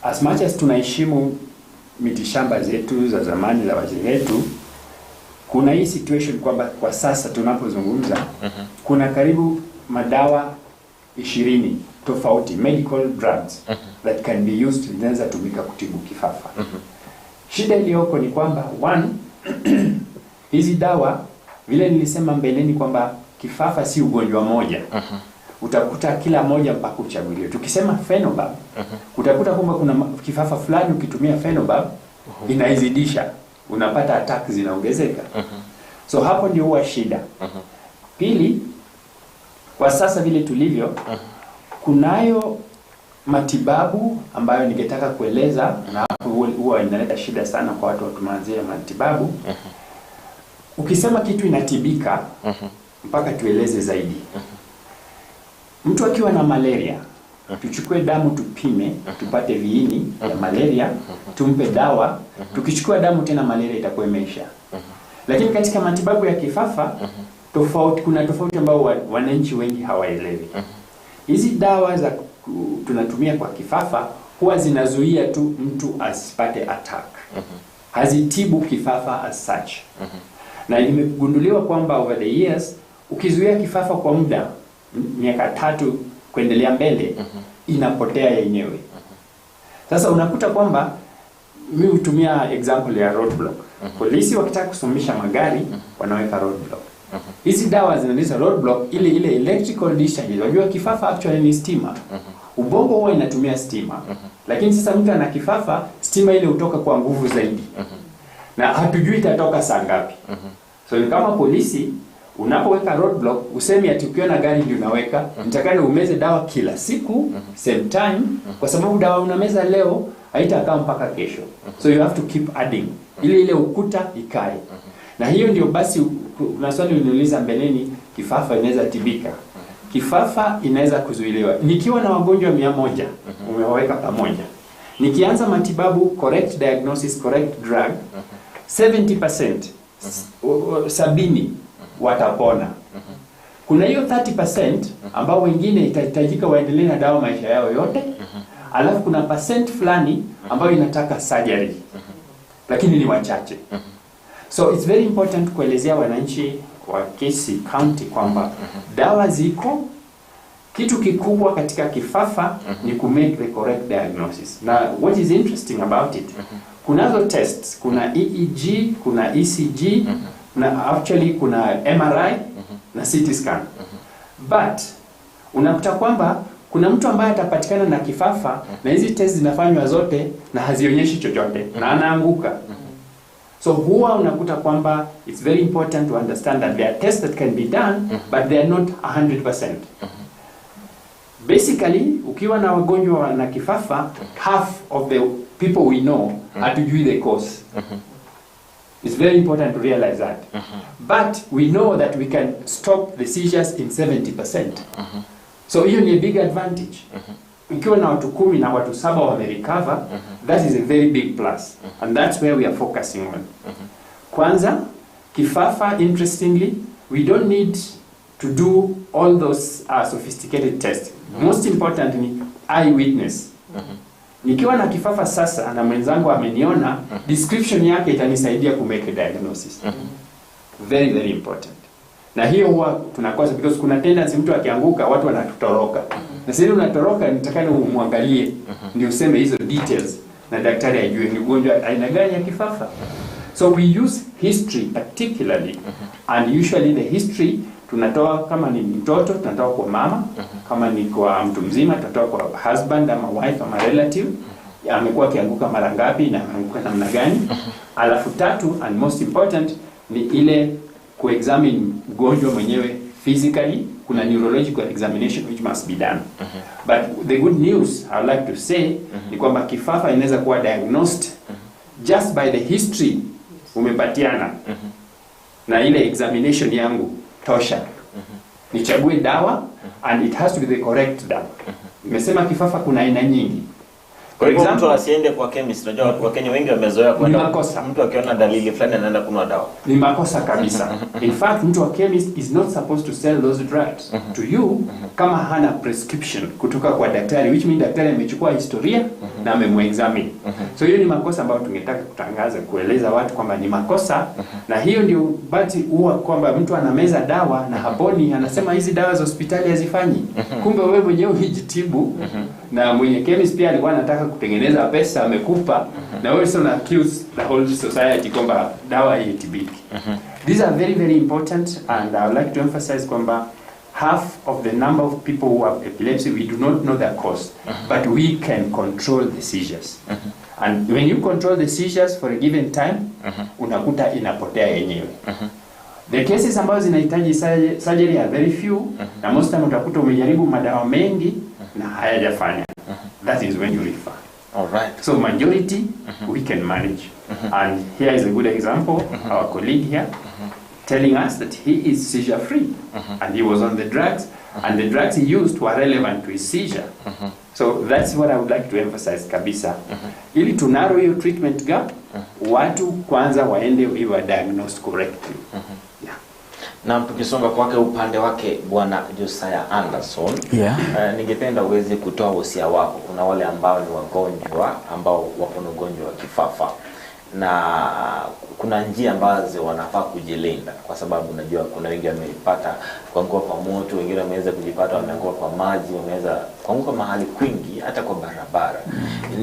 As much as tunaheshimu mitishamba zetu za zamani za wazee wetu, kuna hii situation kwamba kwa sasa tunapozungumza kuna karibu madawa 20 tofauti medical drugs that can be used, zinaweza tumika kutibu kifafa. Shida iliyoko ni kwamba one, hizi dawa vile nilisema mbeleni kwamba kifafa si ugonjwa moja. Utakuta kila moja mpaka uchaguliwe. Tukisema Fenobab, utakuta kwamba kuna kifafa fulani ukitumia Fenobab inaizidisha, unapata attack zinaongezeka. So hapo ndio huwa shida. Pili, kwa sasa vile tulivyo, kunayo matibabu ambayo ningetaka kueleza, na hapo huwa inaleta shida sana kwa watu watumanzia matibabu. Ukisema kitu inatibika mpaka tueleze zaidi. Mtu akiwa na malaria, tuchukue damu tupime, tupate viini ya malaria, tumpe dawa. Tukichukua damu tena malaria itakuwa imeisha. Lakini katika matibabu ya kifafa tofauti, kuna tofauti ambao wananchi wengi hawaelewi. Hizi dawa za tunatumia kwa kifafa huwa zinazuia tu mtu asipate attack. Hazitibu kifafa as such. Na imegunduliwa kwamba over the years ukizuia kifafa kwa muda miaka 3 kuendelea mbele inapotea yenyewe. Sasa unakuta kwamba mimi hutumia example ya roadblock. Polisi wakitaka kusimamisha magari wanaweka roadblock. Hizi dawa zinaleta roadblock ile ile electrical discharge. Unajua kifafa actually ni stima. Ubongo huwa inatumia stima. Lakini sasa mtu ana kifafa, stima ile hutoka kwa nguvu zaidi. Na hatujui itatoka saa ngapi. So kama polisi unapoweka roadblock, usemi ati ukiona gari ndio unaweka, nitakana umeze dawa kila siku same time, kwa sababu dawa unameza leo haitakaa mpaka kesho. So you have to keep adding ile ile ukuta ikae. Na hiyo ndio basi maswali uniuliza mbeleni, kifafa inaweza tibika. Kifafa inaweza kuzuiliwa. Nikiwa na wagonjwa 100 umewaweka pamoja, nikianza matibabu, correct diagnosis, correct drug, 70% 70 watapona. Kuna hiyo 30% ambao wengine itahitajika waendelee na dawa maisha yao yote. Alafu kuna percent fulani ambayo inataka surgery, lakini ni wachache. So it's very important kuelezea wananchi wa Kisii County kwamba dawa ziko. Kitu kikubwa katika kifafa ni ku make the correct diagnosis. Na what is interesting about it, kunazo tests, kuna EEG, kuna ECG, na actually kuna MRI na CT scan. But unakuta kwamba kuna mtu ambaye atapatikana na kifafa na hizi tests zinafanywa zote na hazionyeshi chochote na anaanguka. So huwa unakuta kwamba it's very important to understand that there are tests that can be done, but they are not 100%. Basically, ukiwa na wagonjwa na kifafa, half of the people we know hatujui the cause. It's very important to realize that. But we know that we can stop the seizures in 70%. So hiyo ni a big advantage. Ikiwa na watu 10 na watu 7 wamerecover, that is a very big plus. And that's where we are focusing on. Kwanza, kifafa, interestingly, we don't need to do all those sophisticated tests. Most important ni eyewitness. Nikiwa na kifafa sasa na mwenzangu ameniona, description yake itanisaidia ku make a diagnosis. Very, very important. Na hiyo huwa tunakosa because kuna tendency mtu akianguka watu wanatutoroka. Na sasa unatoroka, nitakana umwangalie ndio useme hizo details na daktari ajue ni ugonjwa aina gani ya kifafa. So we use history particularly, and usually the history tunatoa kama ni mtoto tunatoa kwa mama, kama ni kwa mtu mzima tunatoa kwa husband ama wife ama relative, amekuwa akianguka mara ngapi na ameanguka namna gani. Alafu tatu, and most important, ni ile kuexamine mgonjwa mwenyewe physically. Kuna neurological examination which must be done. But the good news I would like to say ni kwamba kifafa inaweza kuwa diagnosed just by the history umepatiana na ile examination yangu tosha. Nichague dawa, and it has to be the correct dawa. Nimesema kifafa kuna aina nyingi. Kwa hivyo mtu asiende kwa chemist. Unajua watu wa Kenya wengi wamezoea kwenda. Ni makosa. Mtu akiona dalili fulani anaenda kununua dawa. Ni makosa kabisa. In fact, mtu wa chemist is not supposed to sell those drugs to you kama hana prescription kutoka kwa daktari, which means daktari amechukua historia na amemuexamine. So hiyo ni makosa ambayo tungetaka kutangaza, kueleza watu kwamba ni makosa. Na hiyo ndio bati huwa kwamba mtu anameza dawa na haponi, anasema hizi dawa za hospitali hazifanyi. Kumbe wewe mwenyewe hujitibu, na mwenye chemist pia alikuwa anataka kutengeneza pesa, amekupa, na wewe sasa una accuse the whole society kwamba dawa haitibiki. These are very, very important, and I would like to emphasize kwamba half of the number of people who have epilepsy, we do not know their cause, but we can control the seizures. And when you control the seizures for a given time, unakuta inapotea yenyewe. The cases ambazo zinahitaji surgery are very few, na most time utakuta umejaribu madawa mengi na hayajafanya. That is when you refer. All right. So majority we can manage. And here is a good example, our colleague here telling us that he is seizure free and he was on the drugs, and the drugs he used were relevant to his seizure. So that's what I would like to emphasize kabisa. Ili tunaro hiyo treatment gap, watu kwanza waende iwe diagnosed correctly. Yeah. Na tukisonga kwake upande wake Bwana Josiah Anderson, ningependa uweze kutoa wosia wako. Kuna wale ambao ni wagonjwa ambao wako na ugonjwa wa kifafa, na kuna njia ambazo wanafaa kujilinda, kwa sababu unajua kuna wengi wamepata kuanguka kwa moto, wengine wameweza kujipata wameanguka kwa maji, wameweza kuanguka mahali kwingi, hata kwa barabara.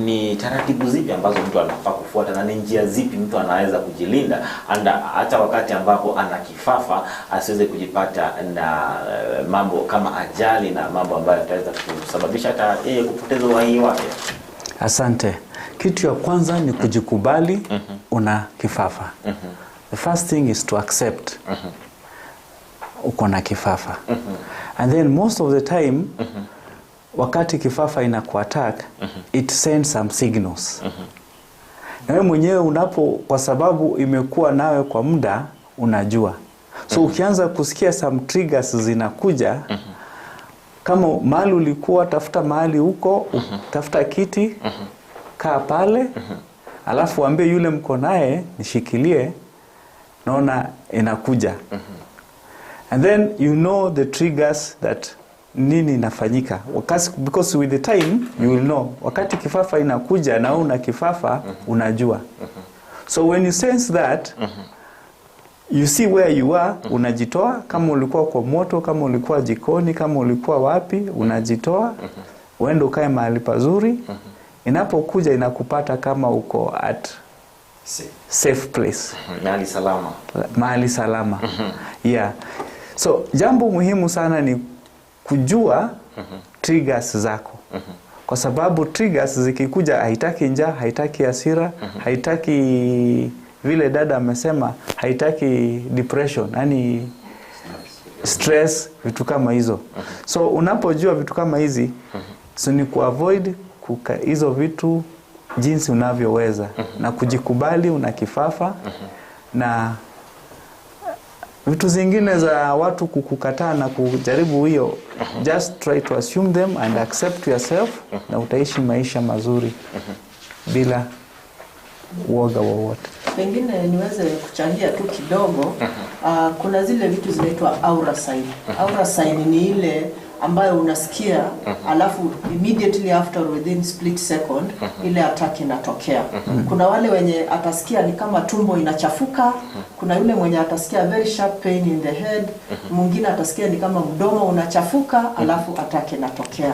Ni taratibu zipi ambazo mtu anafaa kufuata na ni njia zipi mtu anaweza kujilinda hata wakati ambapo ana kifafa asiweze kujipata na mambo kama ajali na mambo ambayo yataweza kusababisha hata yeye kupoteza uhai wake? Asante. Kitu ya kwanza ni kujikubali una kifafa. The first thing is to accept uko na kifafa. And then most of the time wakati kifafa inakuattack, it sends some signals. Na wewe mwenyewe unapo, kwa sababu imekuwa nawe kwa muda, unajua. So ukianza kusikia some triggers zinakuja, kama mahali ulikuwa, tafuta mahali huko, tafuta kiti, kaa pale, alafu waambie yule mko naye nishikilie, naona inakuja. And then you know the triggers that nini inafanyika. Wakati, because with the time you will know. Wakati kifafa inakuja na una kifafa, unajua. So when you sense that, you see where you are, unajitoa. Kama ulikuwa kwa moto, kama ulikuwa jikoni, kama ulikuwa wapi, unajitoa. Uende ukae mahali pazuri. Inapokuja inakupata kama uko at safe place. Mahali salama. Mahali salama. Yeah. So jambo muhimu sana ni kujua triggers zako. Kwa sababu triggers zikikuja haitaki njaa, haitaki hasira, haitaki vile dada amesema, haitaki depression, yani stress, vitu kama hizo. So unapojua vitu kama hizi, so ni kuavoid hizo vitu jinsi unavyoweza na kujikubali una kifafa. Na Vitu zingine za watu kukukataa na kujaribu hiyo, just try to assume them and accept yourself, na utaishi maisha mazuri bila uoga wowote. Pengine niweze kuchangia tu kidogo. Kuna zile vitu zinaitwa aura sign. Aura sign ni ile ambayo unasikia alafu immediately after, within split second, ile attack inatokea. Kuna wale wenye atasikia ni kama tumbo inachafuka, kuna yule mwenye atasikia very sharp pain in the head, mwingine atasikia ni kama mdomo unachafuka, alafu attack inatokea.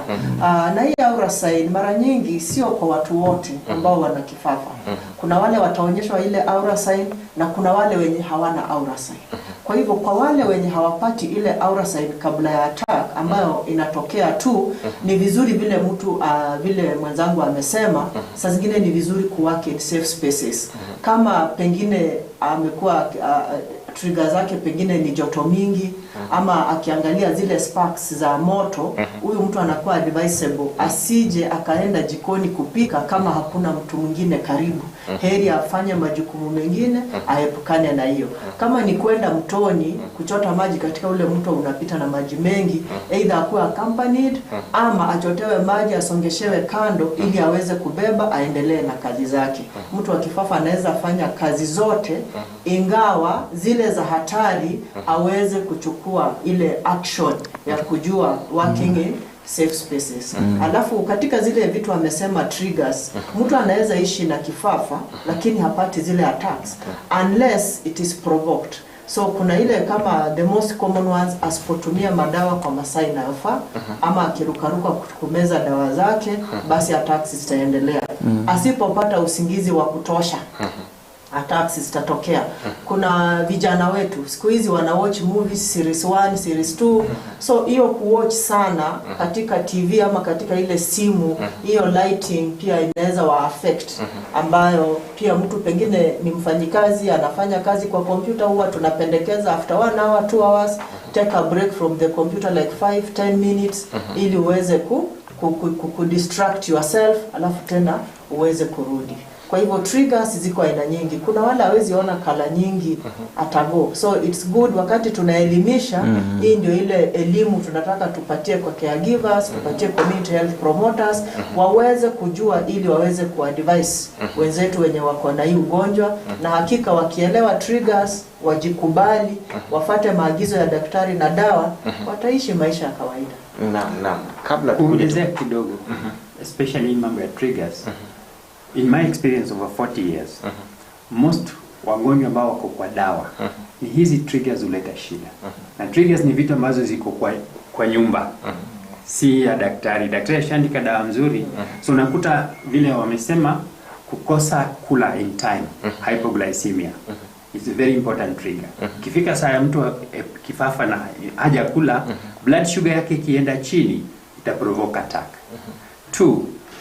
Na hii aura sign mara nyingi sio kwa watu wote ambao wana kifafa. Kuna wale wataonyeshwa ile aura sign na kuna wale wenye hawana aura sign. Kwa hivyo kwa wale wenye hawapati ile aura sign kabla ya attack ambayo inatokea tu, ni vizuri vile mtu vile mwenzangu amesema, saa zingine ni vizuri kuwork in safe spaces. Kama pengine amekuwa trigger zake pengine ni joto mingi ama akiangalia zile sparks za moto, huyu mtu anakuwa advisable asije akaenda jikoni kupika kama hakuna mtu mwingine karibu. Heri afanye majukumu mengine, aepukane na hiyo. Kama ni kwenda mtoni kuchota maji katika ule mto unapita na maji mengi, either akuwe accompanied ama achotewe maji asongeshewe kando ili aweze kubeba aendelee na kazi zake. Mtu wa kifafa anaweza fanya kazi zote, ingawa zile za hatari aweze kuchukua ile action ya kujua working in safe spaces. Alafu katika zile vitu amesema triggers, mtu anaweza ishi na kifafa lakini hapati zile attacks unless it is provoked. So kuna ile kama the most common ones, asipotumia madawa kwa masaa inayofaa ama akirukaruka kumeza dawa zake, basi attacks zitaendelea. Asipopata usingizi wa kutosha, attacks zitatokea. Kuna vijana wetu siku hizi wana watch movies series 1, series 2. So hiyo kuwatch sana katika TV ama katika ile simu, hiyo lighting pia inaweza wa affect, ambayo pia mtu pengine ni mfanyikazi anafanya kazi kwa kompyuta, huwa tunapendekeza after 1 hour 2 hours take a break from the computer like 5 10 minutes ili uweze ku distract yourself, alafu tena uweze kurudi. Kwa hivyo triggers ziko aina nyingi. Kuna wale hawezi ona kala nyingi atago. So it's good wakati tunaelimisha, hii ndio ile elimu tunataka tupatie kwa caregivers, tupatie community health promoters, waweze kujua ili waweze kuadvise wenzetu wenye wako na hii ugonjwa, na hakika wakielewa triggers, wajikubali, wafate maagizo ya daktari na dawa, wataishi maisha ya kawaida. Naam. Kabla kuongezea kidogo, especially mambo ya triggers. In my experience over 40 years, most wagonjwa ambao wako kwa dawa, ni hizi triggers huleta shida. Na triggers ni vitu ambazo ziko kwa nyumba, si ya daktari. Daktari ashaandika dawa nzuri. So unakuta vile wamesema kukosa kula in time, hypoglycemia. It's a very important trigger. Kifika saa ya mtu kifafa na hajakula, blood sugar yake ikienda chini, ita provoke attack. 2,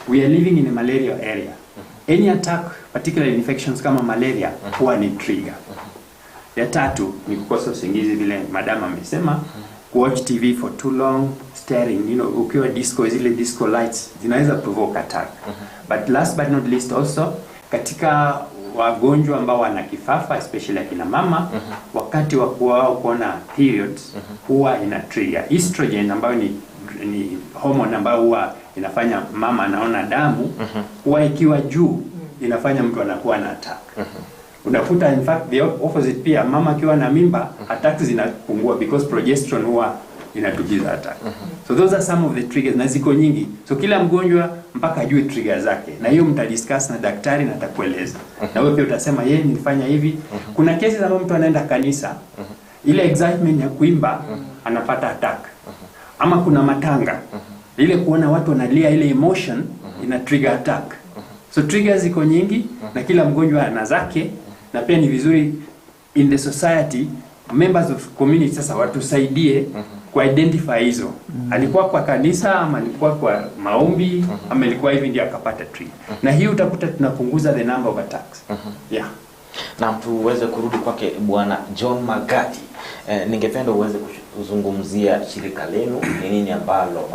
we are living in a malaria area. Any attack, particularly infections kama malaria, huwa ni trigger. Ya tatu ni kukosa usingizi vile madam amesema, watch TV for too long, staring, you know, ukiwa disco, zile disco lights zinaweza provoke attack. But last but not least also, katika wagonjwa ambao wana kifafa, especially akina mama, wakati wa kuona periods, huwa ina trigger. Estrogen ambayo ni hormone ambayo huwa inafanya mama anaona damu, huwa ikiwa juu inafanya mtu anakuwa na attack. Unakuta in fact the opposite pia, mama akiwa na mimba attacks zinapungua because progesterone huwa inatuliza attack. So those are some of the triggers, na ziko nyingi. So kila mgonjwa mpaka ajue trigger zake, na hiyo mtadiscuss na daktari na atakueleza. Na wewe pia utasema yeye nilifanya hivi. Kuna kesi za mtu anaenda kanisa, ile excitement ya kuimba anapata attack. Ama kuna matanga, ile kuona watu wanalia, ile emotion ina trigger attack. So triggers ziko nyingi na kila mgonjwa ana zake, na pia ni vizuri in the society members of community sasa watusaidie ku identify hizo. Alikuwa kwa kanisa ama alikuwa kwa maombi ama alikuwa hivi ndio akapata trigger. Na hii utakuta tunapunguza the number of attacks. Yeah. Na tuweze kurudi kwake Bwana John Magati. Ningependa uweze kuzungumzia shirika lenu, ni nini ambalo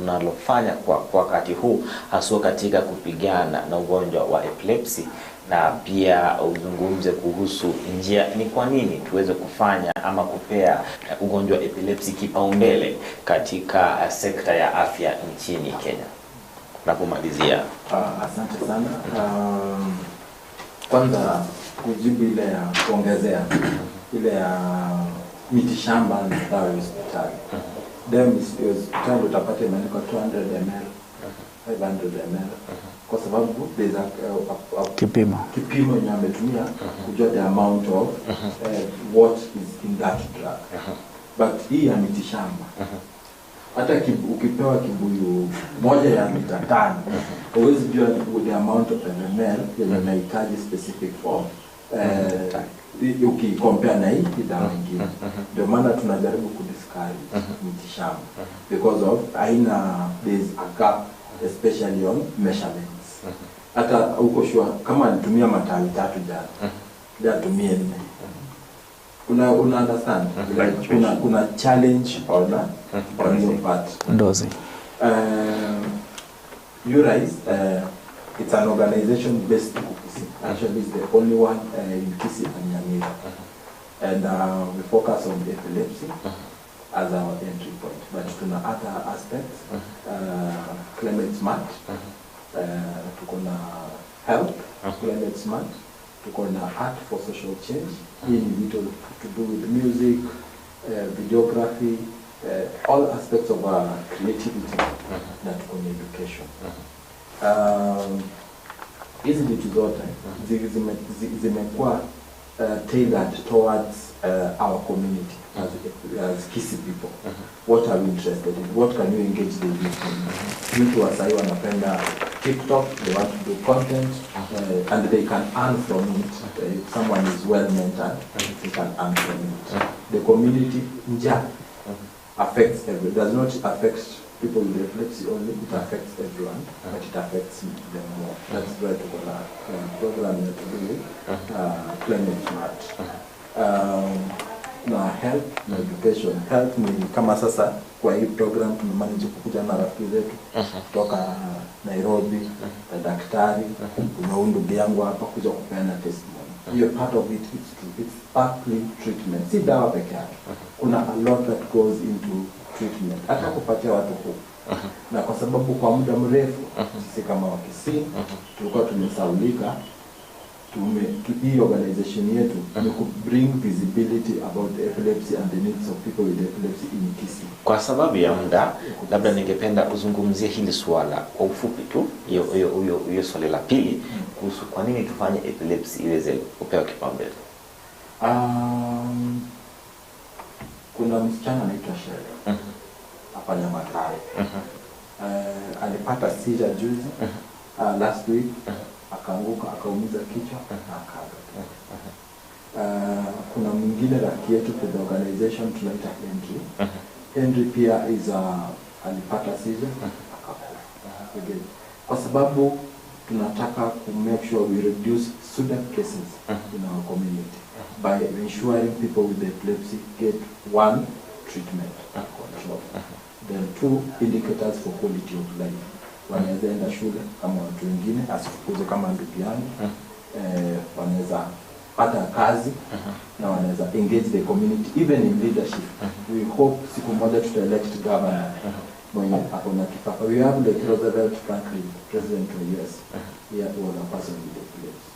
mnalofanya kwa wakati huu haswa katika kupigana na ugonjwa wa epilepsy na pia uzungumze kuhusu njia ni kwa nini tuweze kufanya ama kupea ugonjwa wa epilepsy kipaumbele katika sekta ya afya nchini Kenya. Napomalizia. Asante sana. Kwanza kujibu ile ya kuongezea ile ya mitishamba na dawa ya hospitali. Dawa ya hospitali utapata imeandikwa 200 ml, 500 ml, kwa sababu there's a kipimo yenye ametumia kujua the amount of what is in that drug. But hii ya mitishamba, hata ukipewa kibuyu moja ya mita 5, huwezi jua the amount of ml yenye unahitaji specific for ukicompare na hii dawa nyingine. Ndio maana tunajaribu kudiscourage mitishamba because of aina, there's a gap especially on measurements. Hata huko sure kama alitumia matawi 3 jana, leo atumie 4. Una understand? Like, kuna challenge on your part. Ndozi. URISE, it's an organization based in Kisii. Actually, it's the only one in Kisii and Nyamira. And we focus on epilepsy as our entry point. But tuna other aspects, climate smart, tuko na health, climate smart, tuko na art for social change. Hii ni vitu to do with music, videography, all aspects of our creativity, na tuko na education. Hizi vitu zote zimekuwa tailored towards our community as Kisii people. What are we interested in? What can you engage the youth in? Youth wa sahi wanapenda TikTok, they want to do content, and they can earn from it. If someone is well mentored, they can earn from it. The community njaa affects everyone. Does not affect people with epilepsy only, it affects everyone, but it affects them more. That's why tuko na program ya to do with climate smart. Na health na education. Health ni kama sasa kwa hii program tumemanage kukuja na rafiki zetu kutoka Nairobi, na daktari, kuna huyu ndugu yangu hapa kuja kupeana testimony. Hiyo part of it, it's partly treatment. Si dawa peke yake. Kuna a lot that goes into treatment. Hata kupatia watu hope. Na kwa sababu kwa muda mrefu sisi kama Wakisii tulikuwa tumesaulika, hii organization yetu ni ku bring visibility about epilepsy and the needs of people with epilepsy in Kisii. Kwa sababu ya muda, labda ningependa uzungumzie hili swala kwa ufupi tu, hiyo swali la pili kuhusu kwa nini tufanye epilepsy iweze kupewa kipaumbele. Kuna msichana anaitwa Sherry hapa Nyamatare. Alipata seizure juzi, last week, akaanguka akaumiza kichwa na akaaga. Kuna mwingine rafiki yetu kwa the organization tunaita Henry. Henry pia is alipata seizure akakufa. Again, kwa sababu tunataka ku make sure we reduce sudden cases in our community by ensuring people with epilepsy get one, treatment control, then two, indicators for quality of life. Wanaweza enda shule kama watu wengine, asifukuze kama ndugu yangu, wanaweza pata kazi na wanaweza engage the community even in leadership. We hope siku moja tuta elect governor mwenye ako na kifafa. We have like Roosevelt Franklin, president of US. He was a person with epilepsy.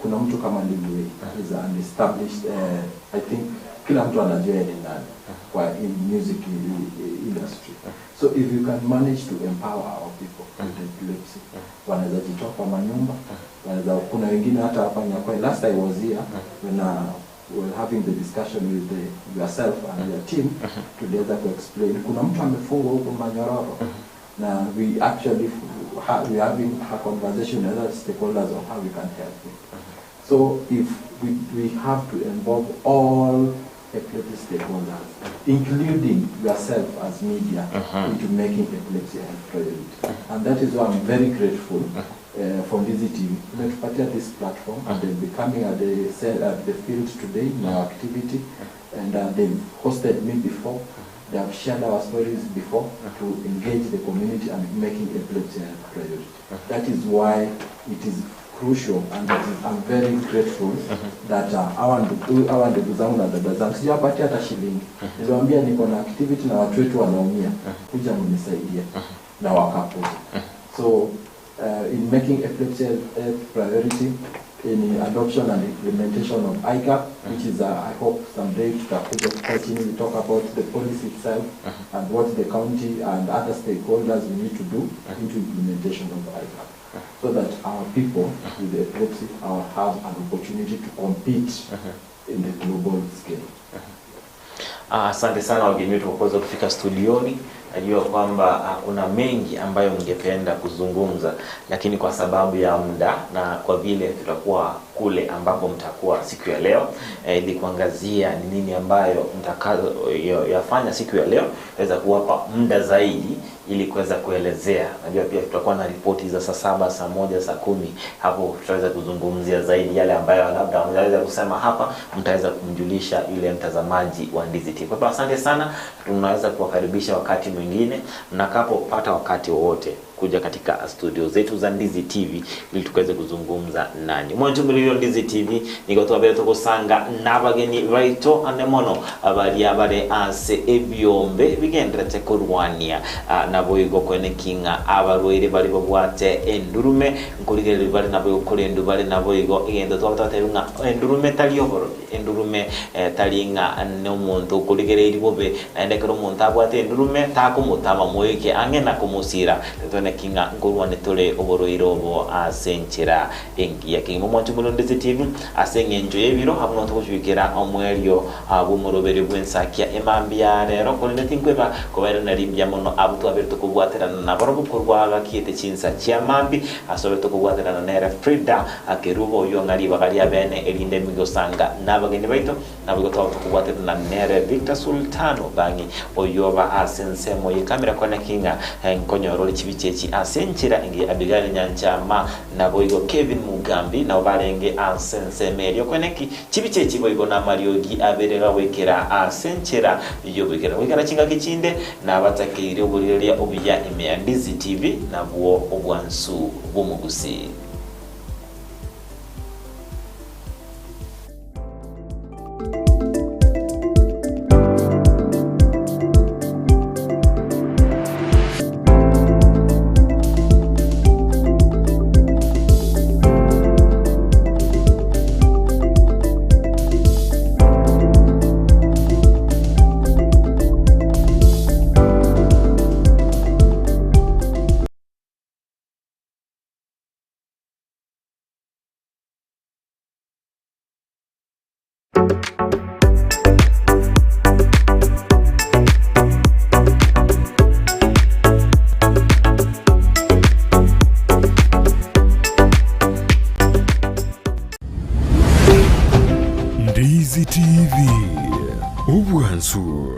Kuna mtu kama Lil Wayne, is an established, I think kila mtu anajua ni nani kwa in music industry. So if you can manage to empower our people with epilepsy, wanaweza jitoa kwa manyumba, wanaweza, kuna wengine hata hapa Nyakwai. Last I was here when we were having the discussion with yourself and your team, tuliweza ku explain kuna mtu amefungwa huko Manyororo, na we actually we having a conversation with other stakeholders on how we can help them. So if we have to involve all epilepsy stakeholders, including yourself as media, into making epilepsy a priority. And that is why I'm very grateful for Ndizi TV. Imetupatia this platform, and they'll be coming at the field today in our activity, and they've hosted me before. They have shared our stories before to engage the community and making epilepsy a priority. That is why it is crucial and that is, I'm very grateful that hawa ndugu zangu na dada zangu sijawapatia hata shilingi. Niliwaambia niko na activity na watu wetu wanaumia, kuja mnisaidie, na wakakuja. So in making epilepsy a priority in adoption and implementation of IGAP, which is I hope someday tutakuja kukaa chini, we talk about the policy itself and what the county and other stakeholders we need to do into implementation of IGAP, so that our people with epilepsy have an opportunity to compete in the global scale. Asante sana wageni wetu kwa kuweza kufika studioni. Najua kwamba kuna mengi ambayo mngependa kuzungumza, lakini kwa sababu ya muda na kwa vile tutakuwa kule ambapo mtakuwa siku ya leo, ili kuangazia ni nini ambayo mtakayoyafanya siku ya leo, tutaweza kuwapa muda zaidi ili kuweza kuelezea. Najua pia tutakuwa na ripoti za saa 7, saa 1, saa 10. Hapo tutaweza kuzungumzia zaidi yale ambayo labda mtaweza kusema hapa, mtaweza kumjulisha yule mtazamaji wa Ndizi TV. Kwa hivyo asante sana, tunaweza kuwakaribisha wakati mwingine mnakapopata wakati wowote kuja katika studio zetu za Ndizi TV ili tukaweze kuzungumza nanyi. Mwanjumuliro Ndizi TV niko twabere tukusanga nabageni baito anemono abali abale ase ebyombe bigenderete kurwania naboigo kwene kinga abarwaire bari babwate endurume nkuligereri bari naboigo kurendu bari naboigo igendo twabate nga endurume tali oboro endurume talinga n'omuntu kuligereri bobe naende kero omuntu abwate endurume takumutama moyeke ange na kumusira tetone kinga nkurwane tole oboroiro obo asenchera engiya kingimo mwanjumuliro Ndizi TV aseng'enjo y'ebiro hamwe n'otukushwikira omwelyo abumurobere bwensakia emambia rero kolinde tinkweba kobaire narimbya mono abo twabere tukubwaterana nabo bukorwa gakiete chinsa chia mambi asobe tukubwaterana nere Frida akerubo oyo ngari bagaria bene erinde migosanga nabageni baito nabo tukubwaterana nere Victor Sultano bangi oyo ba asensemo yekamera kona kinga nkonyoro chibichechi asenchera ingi Abigail Nyanchama nabo igo Kevin Mugambi nabo barenge asensemerio kweneki chibichechi boigo na Mariogi aberera wekera asenchera iyo wekera wekera chinga kichinde nabatakire obuliria obuya imea Ndizi TV nabwo obwansu bumugusi. Ndizi TV. Obwansu.